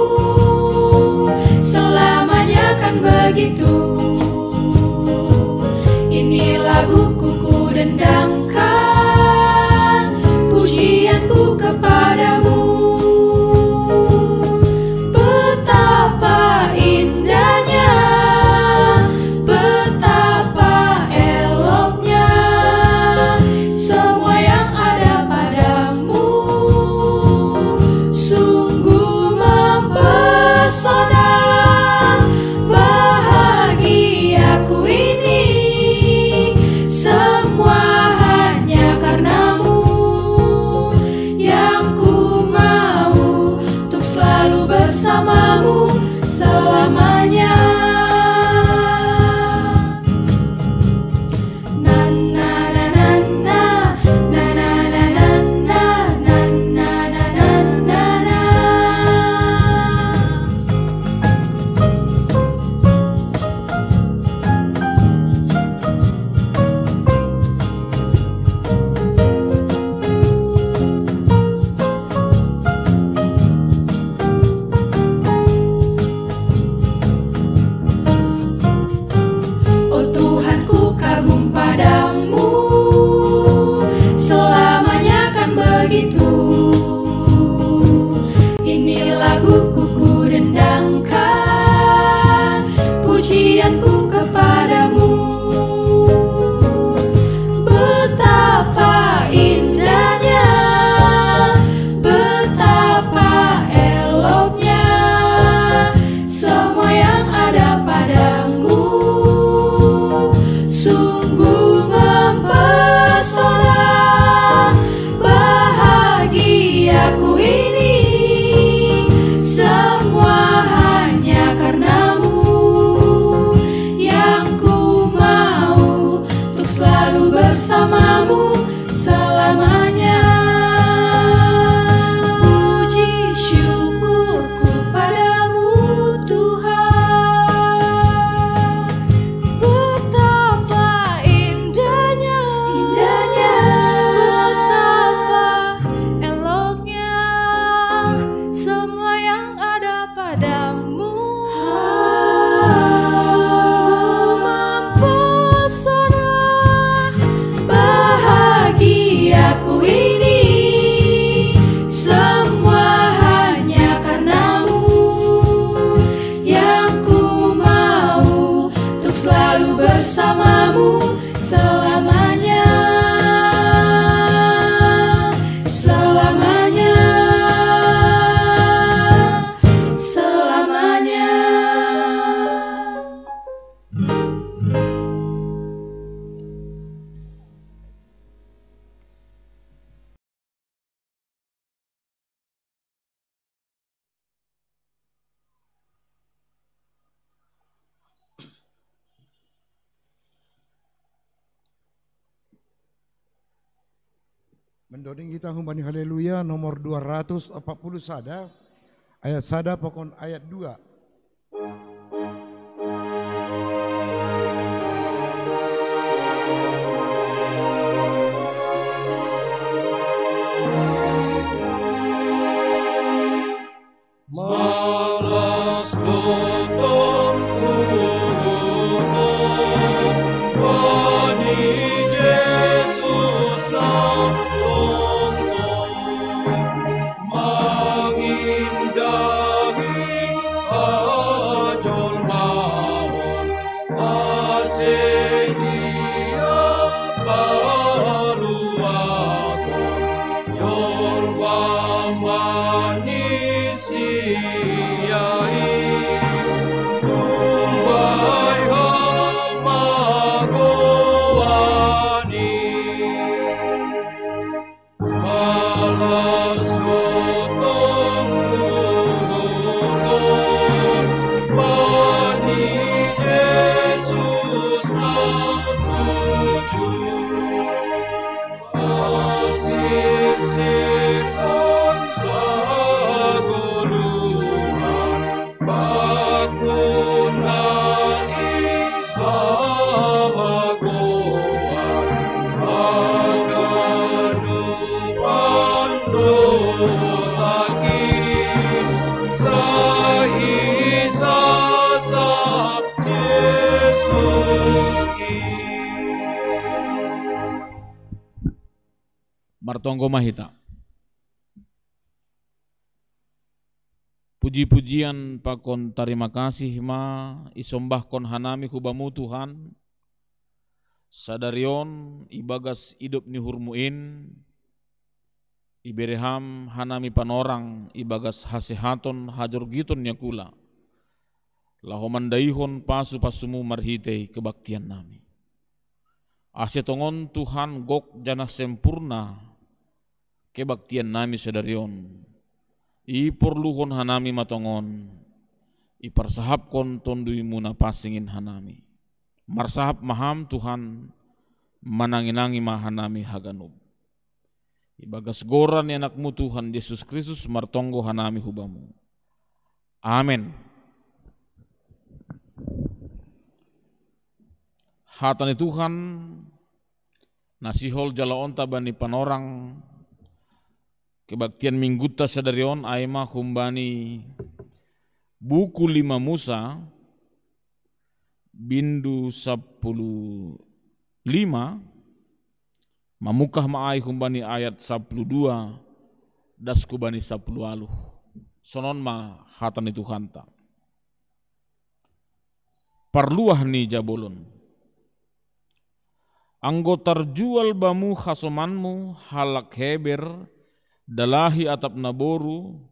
Namanya. Na, na, na, na, na. Na, na, na, na, na. Na, na, na, na, na. Na, na, na, na, na. Oh Tuhanku, kagum padamu, selamanya kan begitu. Ini laguku ku dendangkan, pujianku kepadamu. Betapa indahnya, betapa eloknya semua yang ada padamu. Sungguh mempesona, bahagiaku ini, semua hanya karenamu. Yang ku mau untuk selalu bersamamu selamanya. Puji syukurku padamu, Tuhan. Betapa indahnya, indahnya, betapa eloknya semua yang ada padamu. Sungguh mempesona, bahagiaku ini, semua hanya karenamu. Yang ku mau untuk selalu bersamamu selamanya. Selamanya. Selamanya. Mendoding kita humbani Haleluya nomor dua ratus empat puluh sada, ayat sada pakon ayat dua. Malas dotong uhuhon bani Jesus na tongtong. Mangindahi hajolmaon, ase ia paluahon jolma manisia i, umbai hamagoan i. Malas dotong uhuhon bani Jesus na tuju. Pasirsirhon hagoluhan, pakuna i hamagoan, haganupan dosa i, sai sasap Jesus i. Martonggo ma hita. Puji-pujian pakon tarima kasih ma isombahkon hanami hu Bamu, Tuhan, sadari on ibagas idop ni uhurMu in, ibere Ham hanami panorang ibagas hasehaton hajorgiton ni angkula, laho mandaihon pasu-pasuMu marhitei kebaktian nami. Ase tongon, Tuhan, gok janah sempurna kebaktian nami sadari on. Iporluhon hanami ma tongon, iparsahapkon Tonduimu na pasingin hanami. Marsahap ma Ham Tuhan, manangi-nangi ma hanami haganup. Ibagas goran ni AnakMu Tuhan Jesus Kristus martonggo hanami hu Bamu. Amen. Hata ni Tuhan na sihol jaloonta bani panorang kebaktian Minggunta sadari on, ai ma humbani buku lima Musa, bindu sapuluh lima, mamungkah ma ai humbani ayat sapuluh dua, das hubani sapuluh ualuh. Sonon ma hata ni Tuhanta. Parluah ni jabolon. Anggo tarjual bamu hasomanmu halak Heber, dalahi atap naboru,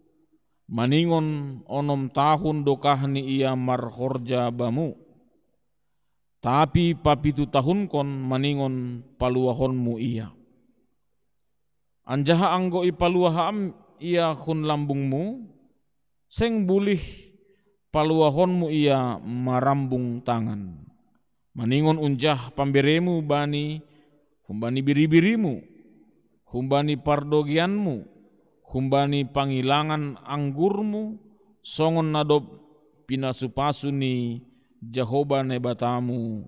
maningon onom tahun dokahni ia marhorja bamu. Tapi papitu tahunkon maningon paluahonmu ia. Anjaha anggo ipaluah Ham ia hun lambungmu, seng bulih paluahonmu ia marambung tangan. Maningon unjah pamberemu bani, humbani biribirimu, humbani pardogeanmu, humbani pangilangan anggurmu, songon na dob pinasupasu ni Jahowa Naibatamu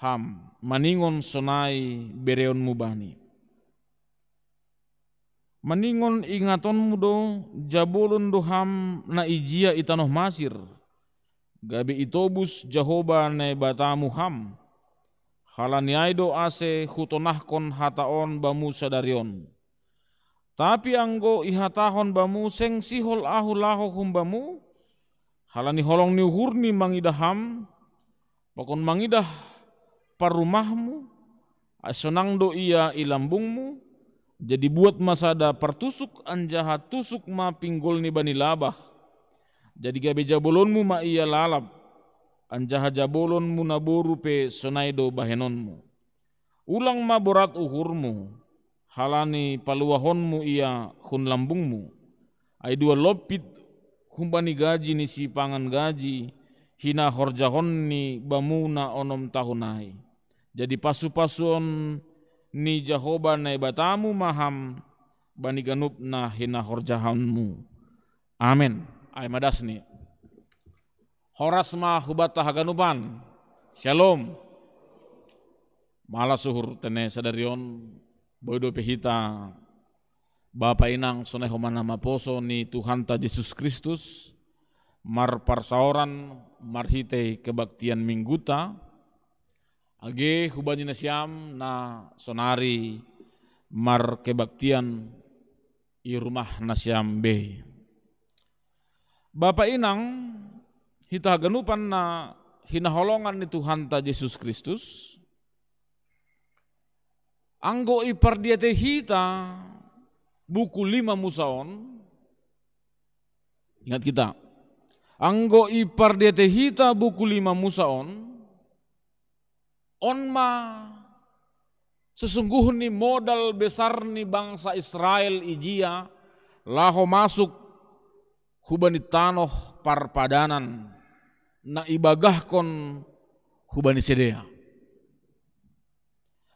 Ham, maningon sonai bereonmu bani. Maningon ingatonmu do, jabolon do Ham na ijia i tanoh Masir, gabe itobus Jahowa Naibatamu Ham. Halani ai do ase hutonahkon hata on bamu sadari on. Tapi anggo ihatahon bamu, seng sihol Ahu laho humbamu, halani holong ni uhurni mangidah Ham, pakon mangidah parrumahmu, ai sonang do ia i lambungmu, jadi buat ma sada partusuk, anjaha tusuk ma pinggolni bani labah. Jadi gabe jabolonmu ma ia lalap, anjaha jabolonmu naboru pe sonai do bahenonmu. Ulang ma borat uhurmu, halani paluahonmu ia hun lambungmu. Ai dua lompit humbani gaji ni sipangan gaji hinahorjahon ni bamuna onom tahun ai. Jadi pasupasuon ni Jahowa Naibatamu ma Ham bani ganup na hinahorjahonmu. Amen. Ai ma dasni. Horas ma hubanta haganupan. Shalom. Malas uhur tene sadari on, boi dope hita Bapa inang sonai homana maposo ni Tuhanta Jesus Kristus, marparsaoran marhitei kebaktian Mingguta, age hubani nasiam na sonari markebaktian i rumah nasiam be. Bapa inang, hita haganupan na hinaholongan ni Tuhanta Jesus Kristus, anggo ipardiatei hita buku lima Musa on, ingat kita, anggo ipardiatei hita buku lima Musa on, on ma sesungguhni modal besar ni bangsa Israel ijia laho masuk hubani tanoh parpadanan na ibagahkon hubani sidea.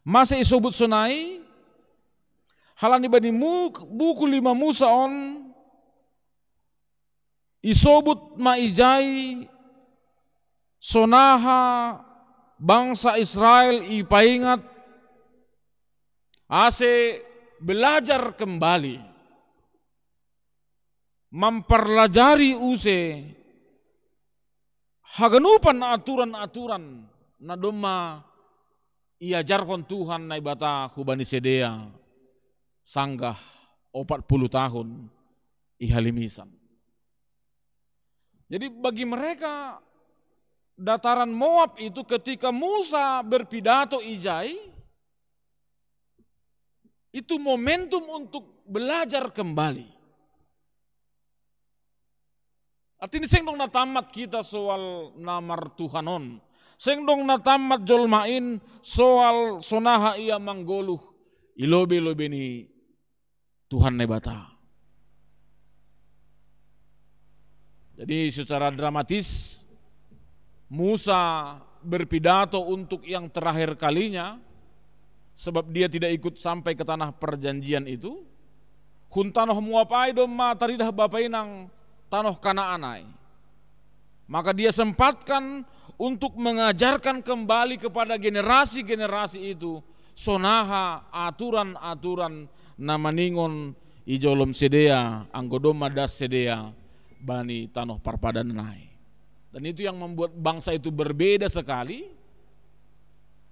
Mase isobut sonai, halani bani mu-, buku lima Musa on, isobut ma ijai sonaha bangsa Israel ipaingat ase belajar kembali, mamparlajari use haganupan aturan-aturan na domma iajarhon Tuhan Naibata hubani sidea sanggah opat puluh tahun i halimisan. Jadi bagi mereka dataran Moab itu ketika Musa berpidato ijai, itu momentum untuk belajar kembali. Artini seng dong na tammat hita soal na martuhan on. Seng dong na tammat jolma in soal sonaha ia manggoluh i lobe-lobe ni Tuhan Naibata. Jadi secara dramatis, Musa berpidato untuk yang terakhir kalinya, sebab dia tidak ikut sampai ke tanah perjanjian itu. Hun tanoh Moab ai domma taridah bapa inang tanoh Kanaan ai. Maka dia sempatkan untuk mengajarkan kembali kepada generasi-generasi itu sonaha aturan-aturan na maningon i jolom sidea, anggo domma das sidea bani tanoh parpadanan ai. Dan itu yang membuat bangsa itu berbeda sekali.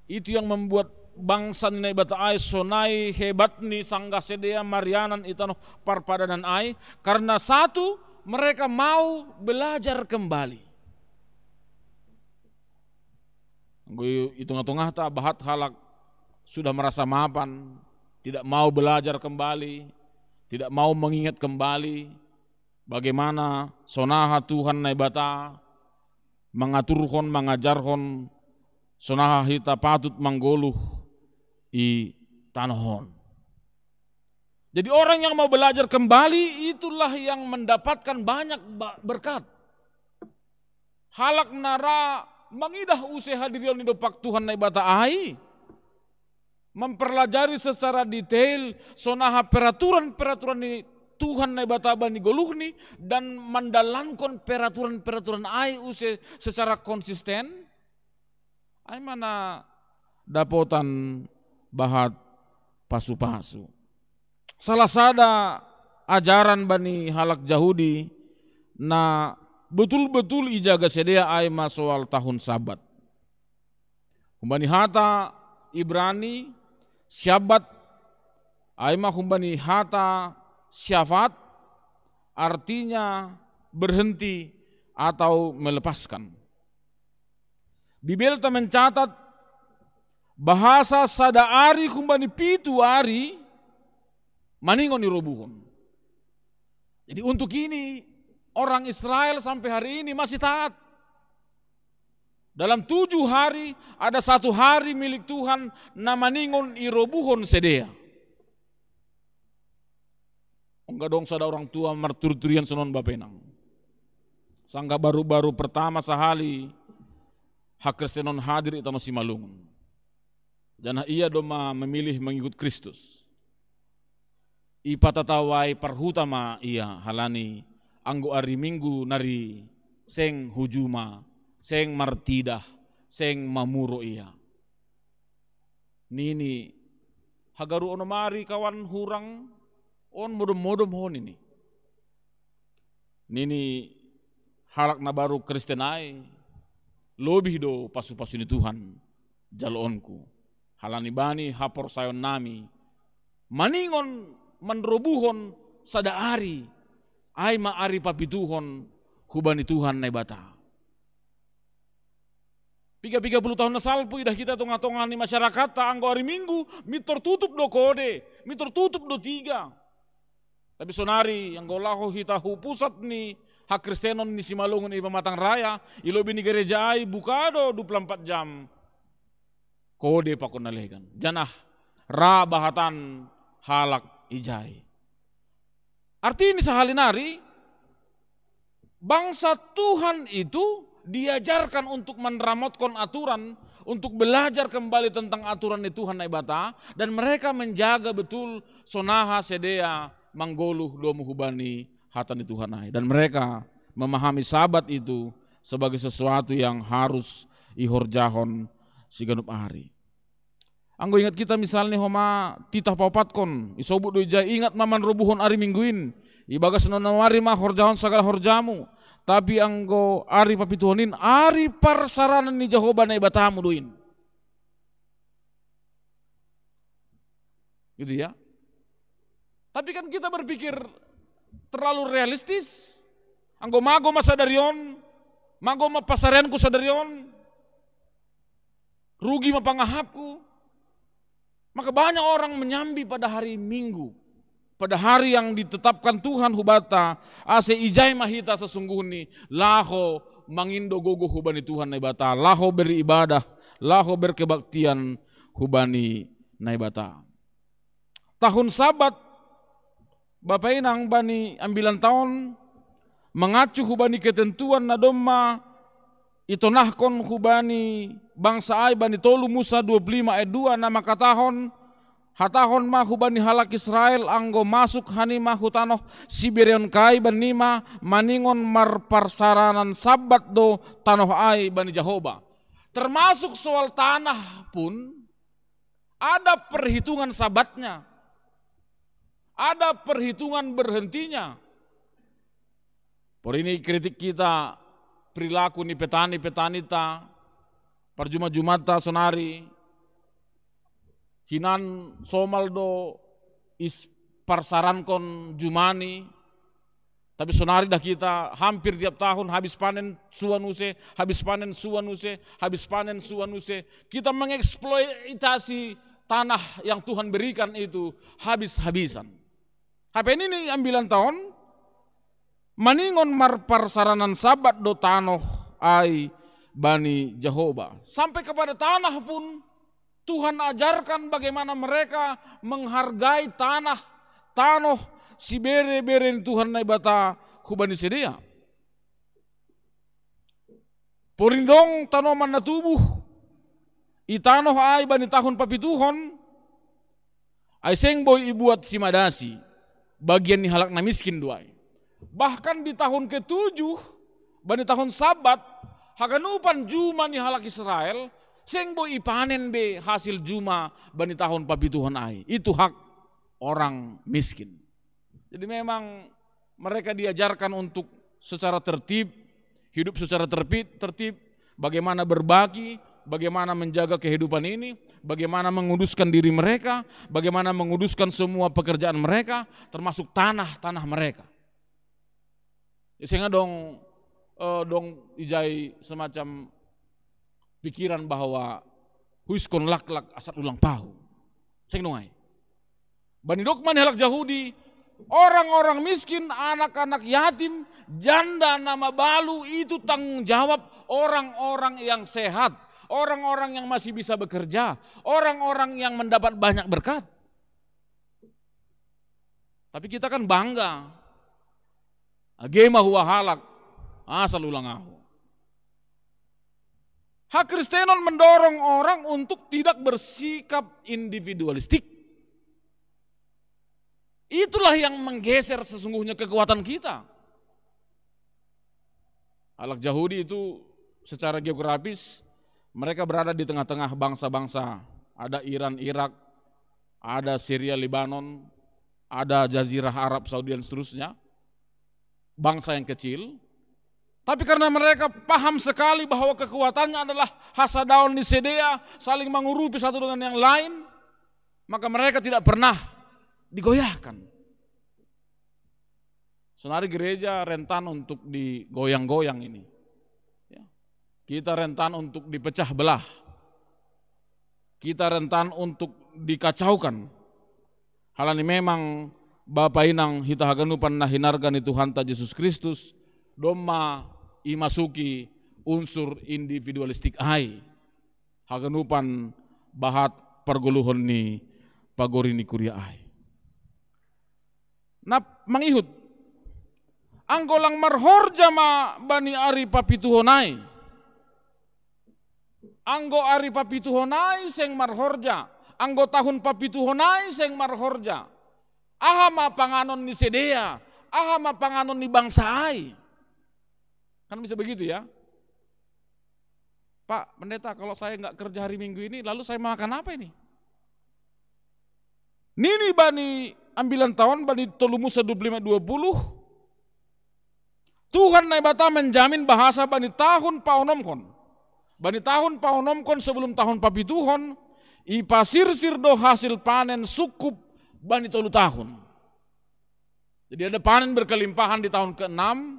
Itu yang membuat bangsa ni Naibata ai sonai hebat ni sanggah sidea marianan i tanoh parpadanan ai, karena satu, mereka mau belajar kembali. Anggo i tongah-tongahta bahat halak sudah merasa mapan, tidak mau belajar kembali, tidak mau mengingat kembali bagaimana sonaha Tuhan Naibata mangaturhon, mangajarhon sonaha hita patut manggoluh i tanoh on. Jadi orang yang mau belajar kembali itulah yang mendapatkan banyak ba-, berkat. Halak na ra mangidah use hadirion ni dompak Tuhan Naibata ai, memperlajari secara detail sonaha peraturan-peraturan ni Tuhan Naibata bani goluhni dan mandalankon peraturan-peraturan ai use secara konsisten, ai ma na dapotan bahat pasu-pasu. Salah sada ajaran bani halak Jahudi na betul-betul ijaga sidea ai ma soal tahun Sabat. Humbani hata Ibrani, Syabat, ai ma humbani hata syafat, artinya berhenti atau melepaskan. Bibelta mencatat bahasa sada ari humbani pitu ari maningon irobuhon. Jadi untuk ini orang Israel sampai hari ini masih taat. Dalam tujuh hari ada satu hari milik Tuhan na maningon irobuhon sidea. Ongga dong sada orang tua marturi-turian sonon bapa inang. Sanggah baru-baru pertama sahali hakristenon hadir i tanoh Simalungun. Janah ia domma memilih mengikut Kristus. Ipatatawai parhuta ma ia halani anggo ari Minggu nari seng hu juma, seng martidah, seng mamuro ia. Nini, hagaru onom ari kawan hurang on modom-modom ho nini. Nini halak na baru Kristen ai, lobih do pasu-pasu ni Tuhan jaloonku. Halani bani haporsayaonnami maningon manrobuhon sada ari, ai ma ari papituhon hubani Tuhan Naibata. Piga-piga puluh tahun na salpu idah hita tongah-tongah ni masyarakatta anggo ari Minggu mintor tutup do kode, mintor tutup do tiga. Tapi sonari anggo laho hita hu pusat ni hakristenon ni Simalungun i Pamatang Raya, i lobi ni gereja ai buka do dua puluh empat jam. Kode pakon na legan. Janah ra bahatan halak ijai. Arti ni sahali nari, bangsa Tuhan itu diajarkan untuk manramotkon aturan, untuk belajar kembali tentang aturan ni Tuhan Naibata, dan mereka menjaga betul sonaha sidea manggoluh domu hubani hata ni Tuhan ai. Dan mereka memahami Sabat itu sebagai sesuatu yang harus ihorjahon siganup ari. Anggo ingat kita misalni homa titah paopatkon, isobut do ijai ingat ma manrobuhon ari Minggu in, ibagas na onom ari ma horjahon sagala horjamu, tapi anggo ari papituhon in, ari parsaranan ni Jahowa Naibatamu do in. Gitu ya. Tapi kan kita berpikir terlalu realistis. Anggo mago ma sadari on, mago ma pasareanku sadari on, rugi ma pangahapku. Maka banyak orang menyambi pada hari Minggu, pada hari yang ditetapkan Tuhan hubata, ase ijai ma hita sesungguhni laho mangindo gogo hubani Tuhan Naibata, laho beribadah, laho berkebaktian hubani Naibata. Tahun Sabat, Bapa inang, bani ambilan taon, mangacu hubani ketentuan na domma itonahkon hubani bangsa ai bani tolu Musa dua puluh lima ayat dua, na mangkatahon, hatahon ma hubani halak Israel, anggo masuk hanima hu tanoh sibereon kai bannima, maningon marparsaranan Sabbat do tanoh ai bani Jahoba. Termasuk soal tanah pun ada perhitungan Sabatnya, ada perhitungan berhentinya. Porini kritik kita perilaku ni petani-petani ta, parjuma-jumata sonari hinan somal do is parsarankon jumani. Tapi sonari dah kita hampir tiap tahun habis panen suan use, habis panen suan use, habis panen suan use. Kita mengeksploitasi tanah yang Tuhan berikan itu habis-habisan. Hape nini ambilan taon, maningon marparsaranan Sabbat do tanoh ai bani Jahoba. Sampai kepada tanah pun Tuhan ajarkan bagaimana mereka menghargai tanah, tanoh sibere-bere ni Tuhan Naibata hubani sidea. Porini dong tanoman na tubuh i tanoh ai bani tahun papituhon, ai seng boi ibuat simadasi, bagian ni halak na miskin do ai. Bahkan di tahun ketujuh, bani tahun Sabbat, haganupan juma ni halak Israel, seng boi ipanen be hasil juma bani tahun papituhon ai. Itu hak orang miskin. Jadi memang mereka diajarkan untuk secara tertib, hidup secara tertib, tertib, bagaimana berbagi, bagaimana menjaga kehidupan ini, bagaimana menguduskan diri mereka, bagaimana menguduskan semua pekerjaan mereka, termasuk tanah-tanah mereka. Ya, sehingga dong, eh, dong ijai semacam pikiran bahwa huiskon laklak asal ulang pahu. Seng dong ai. Bani dok ma ni halak Jahudi, orang-orang miskin, anak-anak yatim, janda na mabalu itu tanggung jawab orang-orang yang sehat, orang-orang yang masih bisa bekerja, orang-orang yang mendapat banyak berkat. Tapi kita kan bangga. Age ma huahalak, asal ulang ahu. Hakristenon mendorong orang untuk tidak bersikap individualistik. Itulah yang menggeser sesungguhnya kekuatan kita. Halak Jahudi itu secara geografis mereka berada di tengah-tengah bangsa-bangsa. Ada Iran, Irak, ada Syria, Lebanon, ada Jazirah Arab, Saudi dan seterusnya. Bangsa yang kecil, tapi karena mereka paham sekali bahwa kekuatannya adalah hasadaon ni sidea, saling mengurupi satu dengan yang lain, maka mereka tidak pernah digoyahkan. Sonari gereja rentan untuk digoyang-goyang ini. Ya. Kita rentan untuk dipecah belah. Kita rentan untuk dikacaukan. Halani memang Bapa inang hita haganupan na hinarga ni Tuhanta Jesus Kristus, domma imasuki unsur individualistik ai haganupan bahat pargoluhon ni pagori ni kuria ai. Na mangihut, anggo lang marhorja ma bani ari papituhon ai. Anggo ari papituhon ai seng marhorja, anggo tahun papituhon ai seng marhorja. Aha ma panganon ni sidea, aha ma panganon ni bangsa ai? Kan bisa begitu ya. Pak Pendeta, kalau saya nggak kerja hari Minggu ini, lalu saya makan apa ini? Nini bani ambilan taon, bani tolu Musa dua puluh lima dua puluh, Tuhan Naibata menjamin bahasa bani tahun paonomkon. Bani tahun paonomkon sebelum tahun papituhon, ipasirsir do hasil panen sungkup bani tolu tahun. Jadi ada panen berkelimpahan di tahun keenam,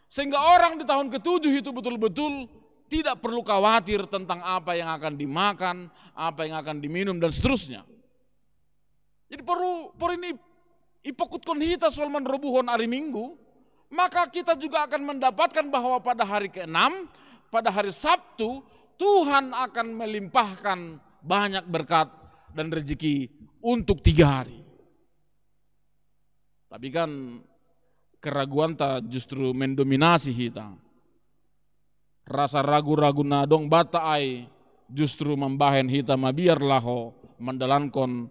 sehingga orang di tahun ketujuh itu betul-betul tidak perlu khawatir tentang apa yang akan dimakan, apa yang akan diminum, dan seterusnya. Jadi perlu, perlu ini ipokutkon hita soal manrobuhon hari Minggu, maka kita juga akan mendapatkan bahwa pada hari keenam, pada hari Sabtu, Tuhan akan melimpahkan banyak berkat dan rezeki untuk tiga hari. Tapi kan keraguanta justru mendominasi hita. Rasa ragu-ragu na dong bata ai justru mambahen hita mabiar laho mandalankon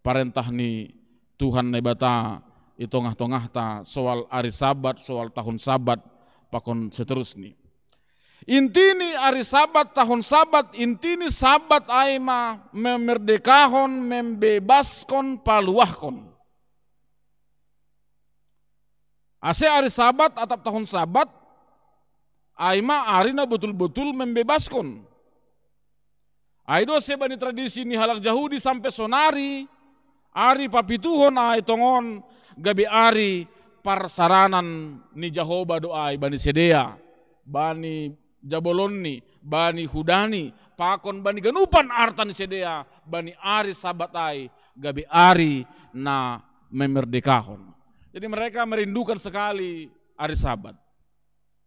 parentah ni Tuhan Naibata i tongah-tongahta soal ari Sabat, soal tahun Sabat, pakon seterusni. Inti ni ari Sabat, tahun Sabat, inti ni Sabat ai ma memerdekahon, membebaskon, paluahkon. Ase ari Sabat atap tahun Sabat ai ma ari na botul-botul membebaskon. Ai do se bani tradisi ni halak Jahudi sampe sonari, ari papituhon ai tongon gabe ari parsaranan ni Jahoba do ai bani sidea, bani jabolonni, bani hudani, pakon bani ganupan arta ni sidea, bani ari Sabat ai gabe ari na memerdekahon. Jadi mereka merindukan sekali ari Sabat.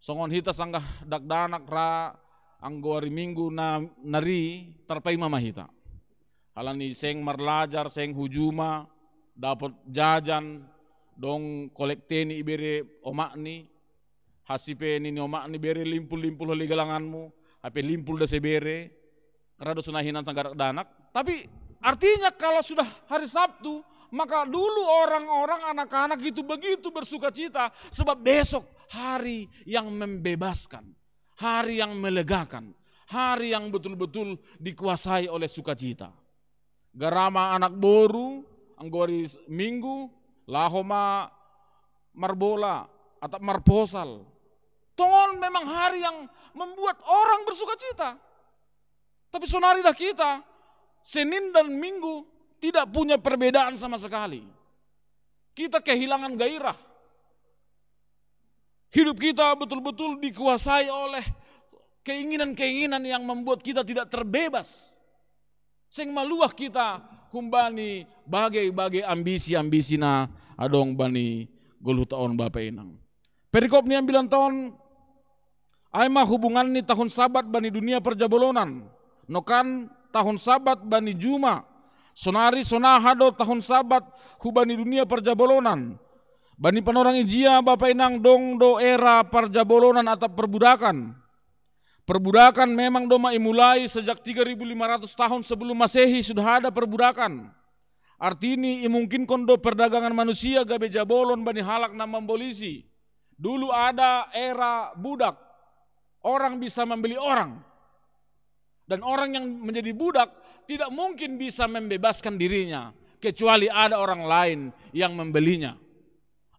Songon hita sanggah dakdanak ra anggo ari Minggu na nari tarpaima ma hita. Halani seng marlajar, seng hu juma, dapot jajan, dong kolekte ni ibere omakni, hasipe ni omakni bere limpul-limpul holi galanganmu, hape limpul da se bere, karena do sonai hinan sanggah dakdanak. Tapi artinya kalau sudah hari Sabtu, maka dulu orang-orang anak-anak itu begitu bersukacita sebab besok hari yang membebaskan, hari yang melegakan, hari yang betul-betul dikuasai oleh sukacita. Garama anak boru, anggo ari Minggu, laho ma marbola atap marposal. Tongon memang hari yang membuat orang bersukacita. Tapi sonari dah kita, Senin dan Minggu tidak punya perbedaan sama sekali. Kita kehilangan gairah. Hidup kita betul-betul dikuasai oleh keinginan-keinginan yang membuat kita tidak terbebas. Seng maluah kita humbani bage-bage ambisi-ambisi na adong bani goluhta on, Bapa Inang. Perikop ni ambilan taon, ai ma hubungan ni tahun Sabat bani dunia parjabolonan. Nokan tahun Sabat bani juma. Sonari sonaha do tahun Sabat hubani dunia parjabolonan. Bani panorang ijia, Bapa Inang, dong do era parjabolonan atap perbudakan. Perbudakan memang do ma imulai sejak tiga ribu lima ratus tahun sebelum Masehi sudah ada perbudakan. Artini imungkinkon do perdagangan manusia gabe jabolon bani halak na mambolisi. Dulu ada era budak, orang bisa membeli orang. Dan orang yang menjadi budak tidak mungkin bisa membebaskan dirinya kecuali ada orang lain yang membelinya.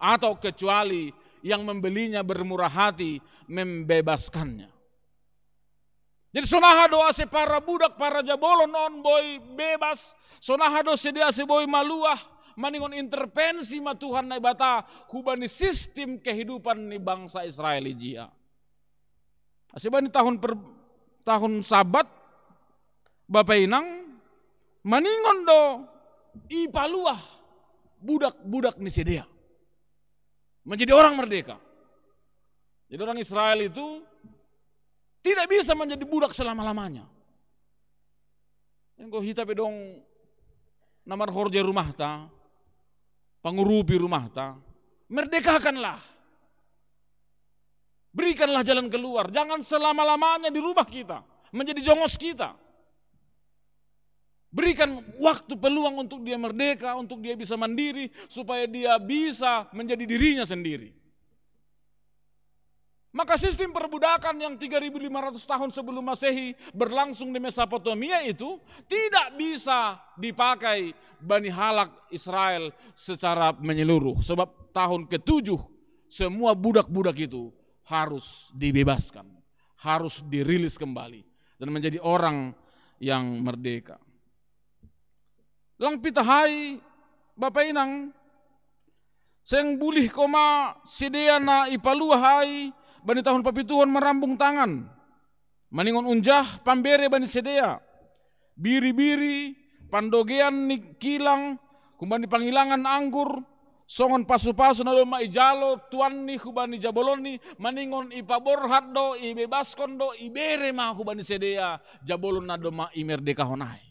Atau kecuali yang membelinya bermurah hati membebaskannya. Jadi sonaha do ase para budak, para jabolon on boi bebas, sonaha do sidea ase boi maluah, maningon intervensi ma Tuhan Naibata hubani sistim kehidupan ni bangsa Israel ijia. Ase bani tahun per, tahun Sabat, Bapa Inang, maningon do ipaluah budak-budak ni sidea menjadi orang merdeka. Jadi orang Israel itu tidak bisa menjadi budak selama-lamanya. Enggo hita pe dong na marhorja rumahta, pangurupi rumahta, merdekakanlah. Berikanlah jalan keluar. Jangan selama-lamanya di rumah kita, menjadi jongos kita. Berikan waktu, peluang untuk dia merdeka, untuk dia bisa mandiri, supaya dia bisa menjadi dirinya sendiri. Maka sistem perbudakan yang tiga ribu lima ratus tahun sebelum Masehi berlangsung di Mesopotamia itu tidak bisa dipakai bani halak Israel secara menyeluruh. Sebab tahun ketujuh semua budak-budak itu harus dibebaskan, harus dirilis kembali dan menjadi orang yang merdeka. Lang pitahai, Bapa Inang, seng bulih koma sidea na ipaluah ai bani tahun papituhon marambung tangan. Maningon unjah pambere bani sidea. Biri-biri, pandogean ni kilang, humbani pangilangan anggur, songon pasu-pasu na domma ijalo tuanni hubani jabolonni, maningon ipaborhat do, ibebaskon do, ibere ma hubani sidea jabolon na domma imerdekahon ai.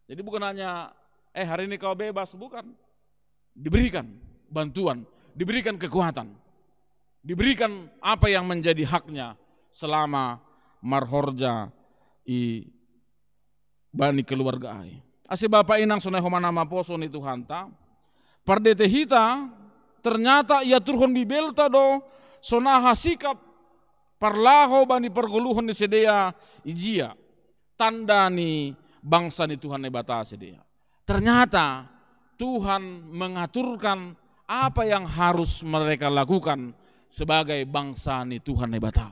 Jadi bukan hanya, eh, hari ini kau bebas, bukan. Diberikan bantuan, diberikan kekuatan, diberikan apa yang menjadi haknya selama marhorja i bani keluarga ai. Ase bapa inang sonai homa na maposo ni Tuhanta, pardete hita ternyata iaturhon Bibelta do sonaha sikap parlaho bani pargoluhon ni sidea, ijia tanda ni bangsa ni Tuhan Naibata sidea. Ternyata Tuhan mengaturkan apa yang harus mereka lakukan sebagai bangsa ni Tuhan Naibata.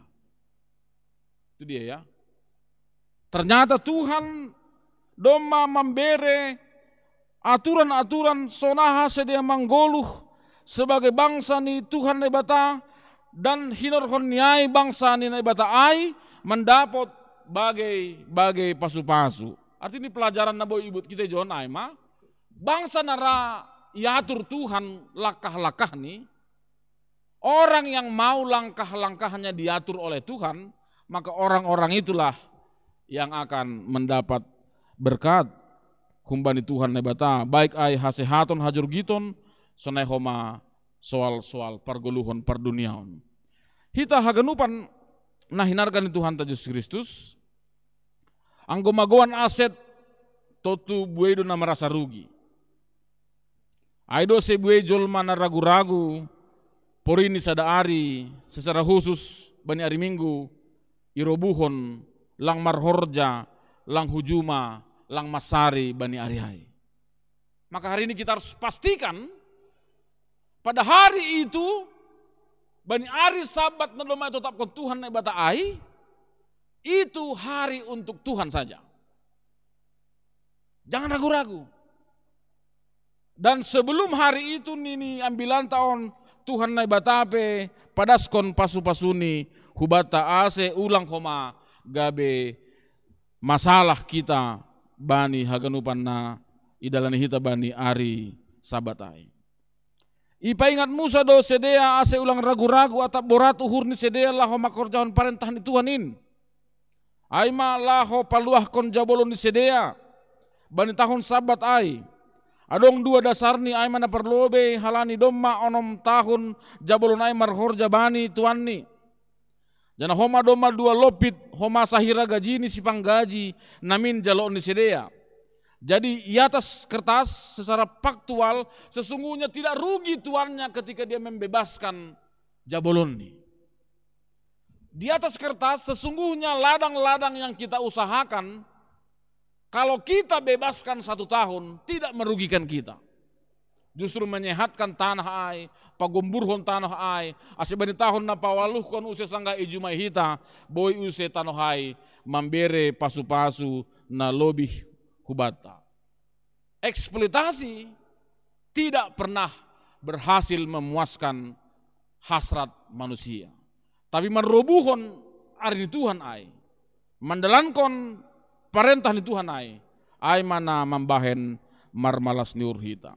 Itu dia ya. Ternyata Tuhan domma mambere aturan-aturan sonaha sidea manggoluh sebagai bangsa ni Tuhan Naibata, dan hinorhon ni ai bangsa ni Naibata ai mandapot bagai-bagai pasu-pasu. Arti ni pelajaran na boi ibuat kita ijon ai ma, bangsa na ra iatur Tuhan langkah-langkahni, orang yang mau langkah-langkahnya diatur oleh Tuhan, maka orang-orang itulah yang akan mendapat berkat humbani Tuhan Naibata, baik ai hasehaton, hajorgiton, sonai homa soal-soal pargoluhon parduniaon. Hita haganupan na hinarga ni Tuhanta Jesus Kristus, anggo magoan aset, tontu buei do na merasa rugi. Ai do ase buei jolma na ragu-ragu, porini sada ari, secara khusus bani ari Minggu, irobuhon, lang marhorja, lang hu juma, lang mansari bani ari ai. Maka hari ini kita harus pastikan, pada hari itu, bani ari Sabat na domma itetapkon Tuhan Naibata ai, itu hari untuk Tuhan saja. Jangan ragu-ragu. Dan sebelum hari itu nini ambilanta on, Tuhan Naibata pe padaskon pasu-pasuni hubanta, ase ulang homa gabe masalah kita bani haganupan na idalani hita bani ari Sabat ai. Ipaingat Musa do sidea ase ulang ragu-ragu atap borat uhur ni sidea laho mangkorjahon parentah ni Tuhan in. Ai ma laho paluahkon jabolon ni sidea bani tahun Sabat ai. Adong dua dasarni, ai ma na parlobei halani domma onom tahun jabolon ai marhorja bani tuanni. Janah homa domma dua lompit, homa sahira gaji ni sipanggaji namin jaloon ni sidea. Jadi, di atas kertas secara faktual sesungguhnya tidak rugi tuannya ketika dia membebaskan jabolonni. Di atas kertas sesungguhnya ladang-ladang yang kita usahakan, kalau kita bebaskan satu tahun, tidak merugikan kita. Justru menyehatkan tanah ai, pagomburhon tanah ai, ase bani tahun na paualuhon use sanggah ijumai hita, boi use tanoh ai mambere pasu-pasu na lobih hubanta. Eksploitasi tidak pernah berhasil memuaskan hasrat manusia. Tapi manrobuhon ari ni Tuhan ai, mandalankon parentah ni Tuhan ai, ai ma na mambahen marmalas ni uhur hita.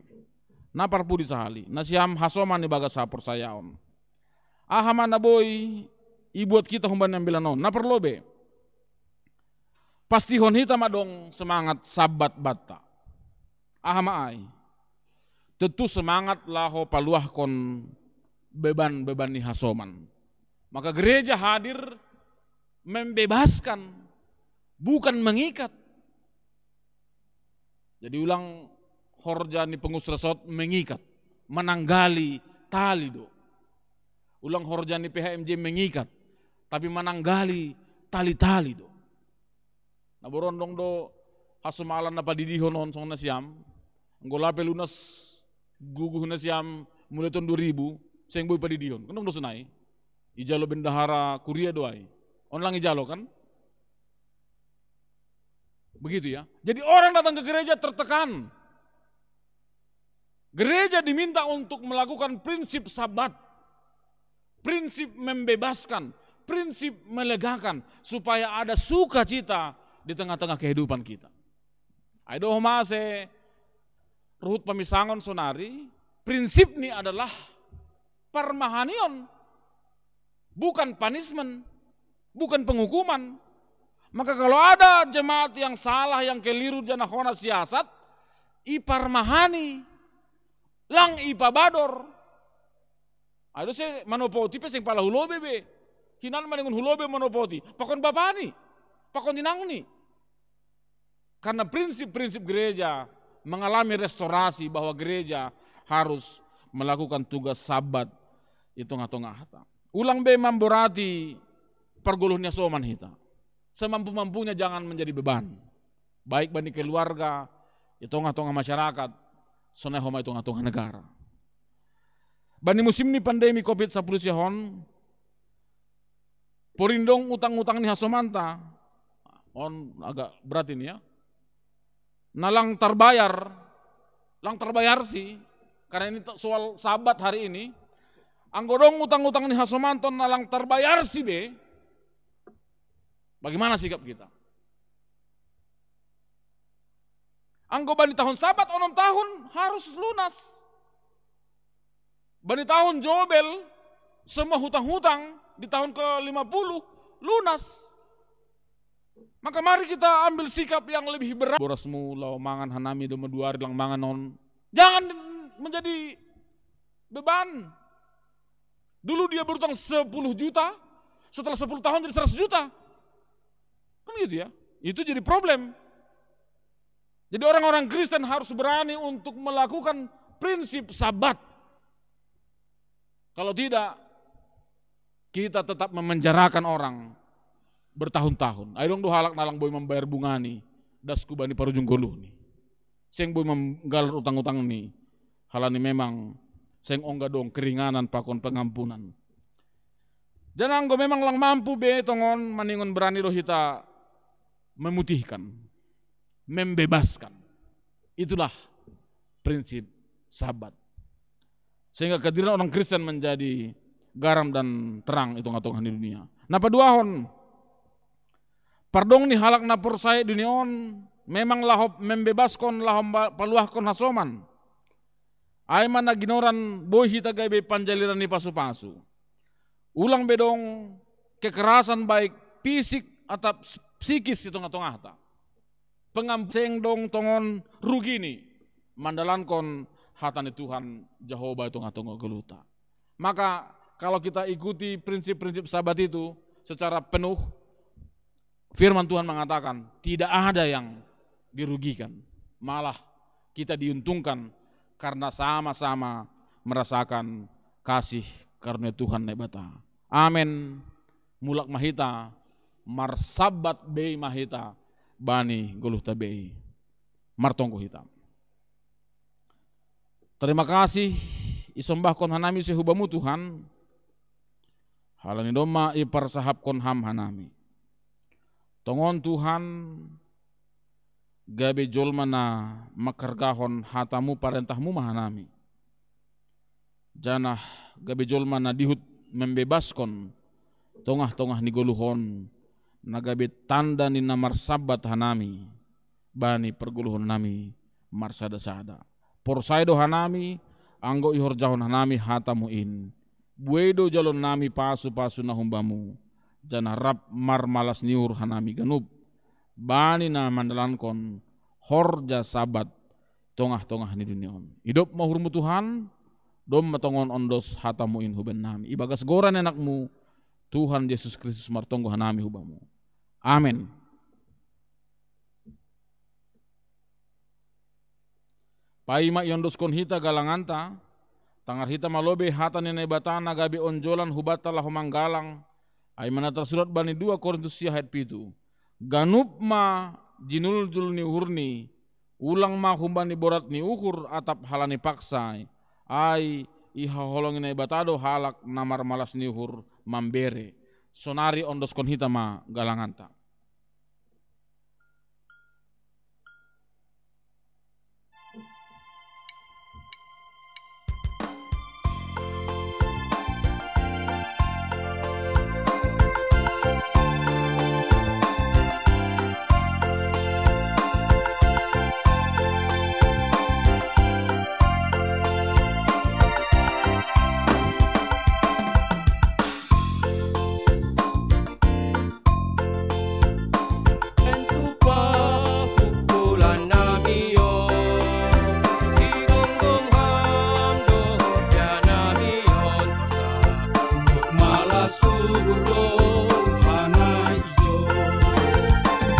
Na parpudi sahali, nasiam hasoman ibagas haporsayaon. Aha ma na boi ibuat hita humbani ambilan on? Na parlobei, pastihon hita ma dong semangat Sabat banta. Aha ma ai? Tontu semangat laho paluahkon beban-beban ni hasoman. Maka gereja hadir membebaskan, bukan mengikat. Jadi ulang horja ni pengurus resort mengikat, mananggali tali do. Ulang horja ni P H M J mengikat, tapi mananggali tali-tali do. Na borondong do hasomalan na padidihon on songon nasiam, anggo lape lunas guguh nasiam mulai tahun dua ribu, seng boi padidihon. Kan dong do sonai. Ijalo bendahara kuria do ai. On lang ijalo kan? Begitu ya. Jadi orang datang ke gereja tertekan. Gereja diminta untuk melakukan prinsip Sabat, prinsip membebaskan, prinsip melegakan, supaya ada sukacita di tengah-tengah kehidupan kita. Ai do homa ase ruhut pamisangon sonari, prinsipni adalah parmahanion, bukan punishment, bukan penghukuman. Maka kalau ada jemaat yang salah, yang keliru, janah hona siasat, iparmahani, lang ipabador, Ado se manopoti pe seng pala hulobi be. Hinan maningon hulobi manopoti. Pakon bapani. Pakon inangni. Karena prinsip-prinsip gereja mengalami restorasi bahwa gereja harus melakukan tugas Sabat i tonga-tonga hata. Ulang be mamborati pargoluh ni hasoman hita. Semampu-mampunya jangan menjadi beban. Baik bani keluarga, i tonga-tonga masyarakat, sonai homa i tonga-tonga negara. Bani musim ni pandemi covid sepuluh siahon, porindong utang-utang ni hasomanta, on agak berat ini ya. Nalang terbayar, lang terbayar sih, karena ini soal Sabat hari ini. Anggo dong utang-utang ni hasomanton nalang terbayar sih be. Bagaimana sikap kita? Anggo bani tahun Sabat onom tahun harus lunas. Bani tahun Jobel, semua hutang-hutang di tahun ke lima puluh lunas. Maka mari kita ambil sikap yang lebih berat. Borasmu lao mangan hanami, doma dua hari lang mangan on. Jangan menjadi beban. Dulu dia berutang sepuluh juta, setelah sepuluh tahun jadi seratus juta. Kan gitu ya. Itu jadi problem. Jadi orang-orang Kristen harus berani untuk melakukan prinsip Sabat. Kalau tidak, kita tetap memenjarakan orang bertahun-tahun. Ayo dong do halak nalang boi mambayar bungani, das kubani parujung goluhni. Seng boi manggalar utang-utangni. Halani memang seng ongga dong keringanan pakon pengampunan. Jangan anggo memang lang mampu be tongon maningon berani do hita memutihkan, membebaskan. Itulah prinsip Sabat. Sehingga kehadiran orang Kristen menjadi garam dan terang i tonga-tonga ni dunia. Na paduahon, pardong ni halak na porsaya i dunia on memang laho membebaskon, laho paluahkon hasoman. Ai ma na ginoran boi hita gabe panjaliran ni pasu-pasu. Ulang be dong kekerasan baik fisik atau psikis i tonga-tonga hita. Pengampu seng dong tongon rugini mandalankon hata ni Tuhan Jahowa i tonga-tonga goluhta. Maka kalau kita ikuti prinsip-prinsip Sabat itu secara penuh, firman Tuhan mengatakan tidak ada yang dirugikan. Malah kita diuntungkan karena sama-sama merasakan kasih karunia Tuhan Naibata. Amen. Mulak ma hita, marsabat bei ma hita bani goluhta bei. Martonggo hita. Terima kasih isombahkon hanami se hubamu Tuhan. Halani domma iparsahapkon ham hanami. Tongon Tuhan, gabe jolma na manghargahon hatamu, parentahmu ma hanami. Janah gabe jolma na dihut membebaskon tongah-tongah ni goluh on, na gabe tanda ni na marsabat hanami bani pargoluhon nami marsada-sada. Porsaya do hanami, anggo ihorjahon hanami hatamu in. Buei do jaloon nami pasu-pasu na humbamu, janah rap marmalas ni uhur hanami ganup, bani na mandalankon horja sabat tongah-tongah ni dunia on. Idop ma uhurmu Tuhan, domma tongon ondos hatamu in hubaen nami. Ibagas goran anakmu, Tuhan Jesus Kristus martonggo hanami hubamu. Amen. Paima iondoskon hita galanganta, tangar hita ma lobei hata ni Naibata na gabe onjolan hubanta laho manggalang, ai ma na tarsurat bani dua Korintus sia ayat pitu. Ganup ma jinuljul ni uhurni, ulang ma humbani borat ni uhur atap halani paksa, ai ihaholongi Naibata do halak na marmalas ni uhur mambere. Sonari ondoskon hita ma galanganta. Suhur do hana ijo.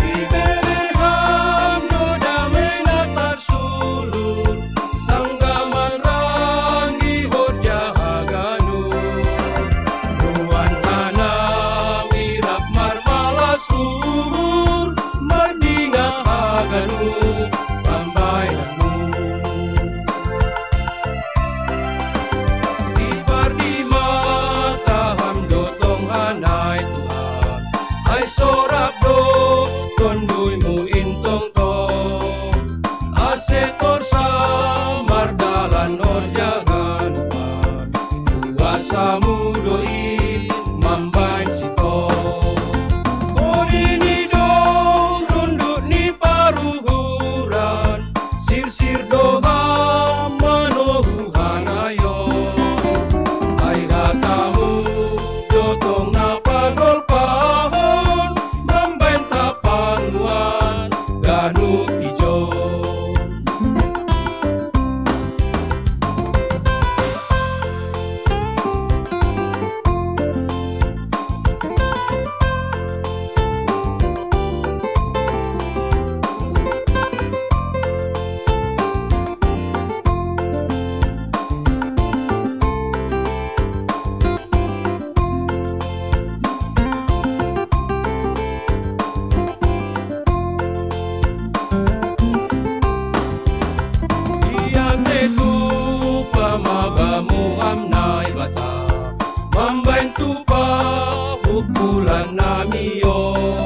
Ibere ham do dame na tarsulur, sanggaman ranggi horja haganu. Nuan hana mirap marmalas uhur, mardingat haganu pambaenanmu. Di pardi mata ham do tong hana i Tuhan, ai sorap do tonduymu in tongtong. Ase torsa mardalan horja haganupan, kuasamu do in mambaen sintong. Kodi ni dong rundut ni paruhuran, sirsir do ham manohu hanayon. Ai hatamu do tong na pagolpahon, mambaen tapanguan ganup ijo. Ia tetu pamabamu ham Naibata, mambaen tupa bukulan nami on.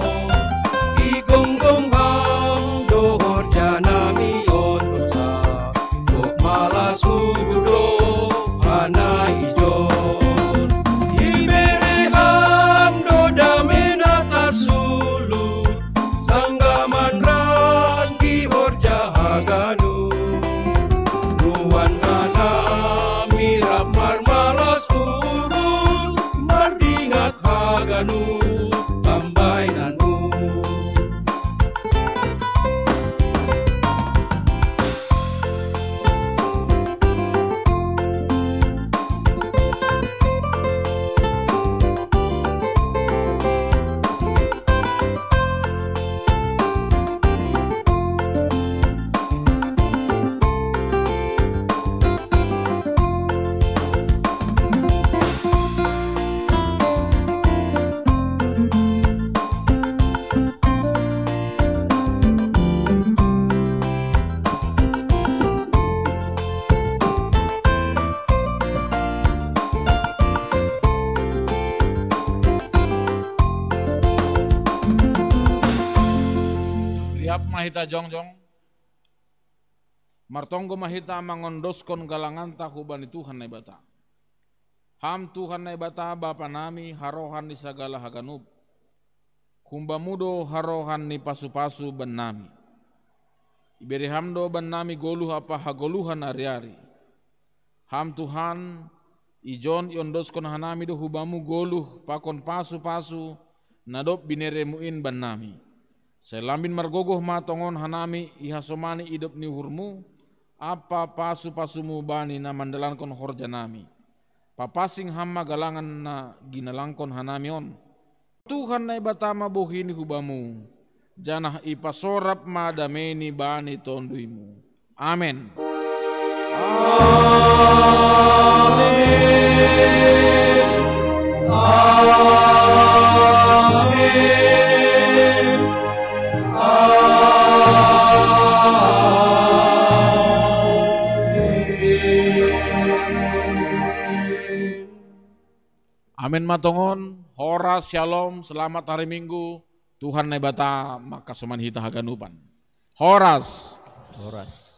Igomgom ham do horja nami on torsa, gok malas uhur do hana ijon. Ibere ham do dame na tarsulur, sanggaman ranggi horja haganu. Nuan hana mirap marmalas uhur, mardingat haganu pambaenanmu. Riap ma hita jongjong. Martonggo ma hita mangondoskon galanganta hubani Tuhan Naibata. Ham Tuhan Naibata, Bapa nami, harohan ni sagala haganup. Hum-Bamu do harohan ni pasupasu bannami. Ibere Ham do bannami goluh ampa hagoluhan ariari. Ham Tuhan, ijon iondoskon hanami do hu-Bamu goluh pakon pasupasu na dob binereMu in bannami. Sai lambin margogoh ma tongon hanami ihasomani idop ni uhurMu ampa pasupasuMu bani na mandalankon horjanami. Papansing Ham ma galangan na ginalangkon hanami on. Tuhan Naibata ma bohi ni hu-Bamu, janah ipasorap ma dameini bani tonduyMu. Amen. Amen. Amen. Amen. Amen ma tongon. Horas, syalom, selamat hari Minggu. Tuhan Naibata mangkasomani hita haganupan. Horas. Horas.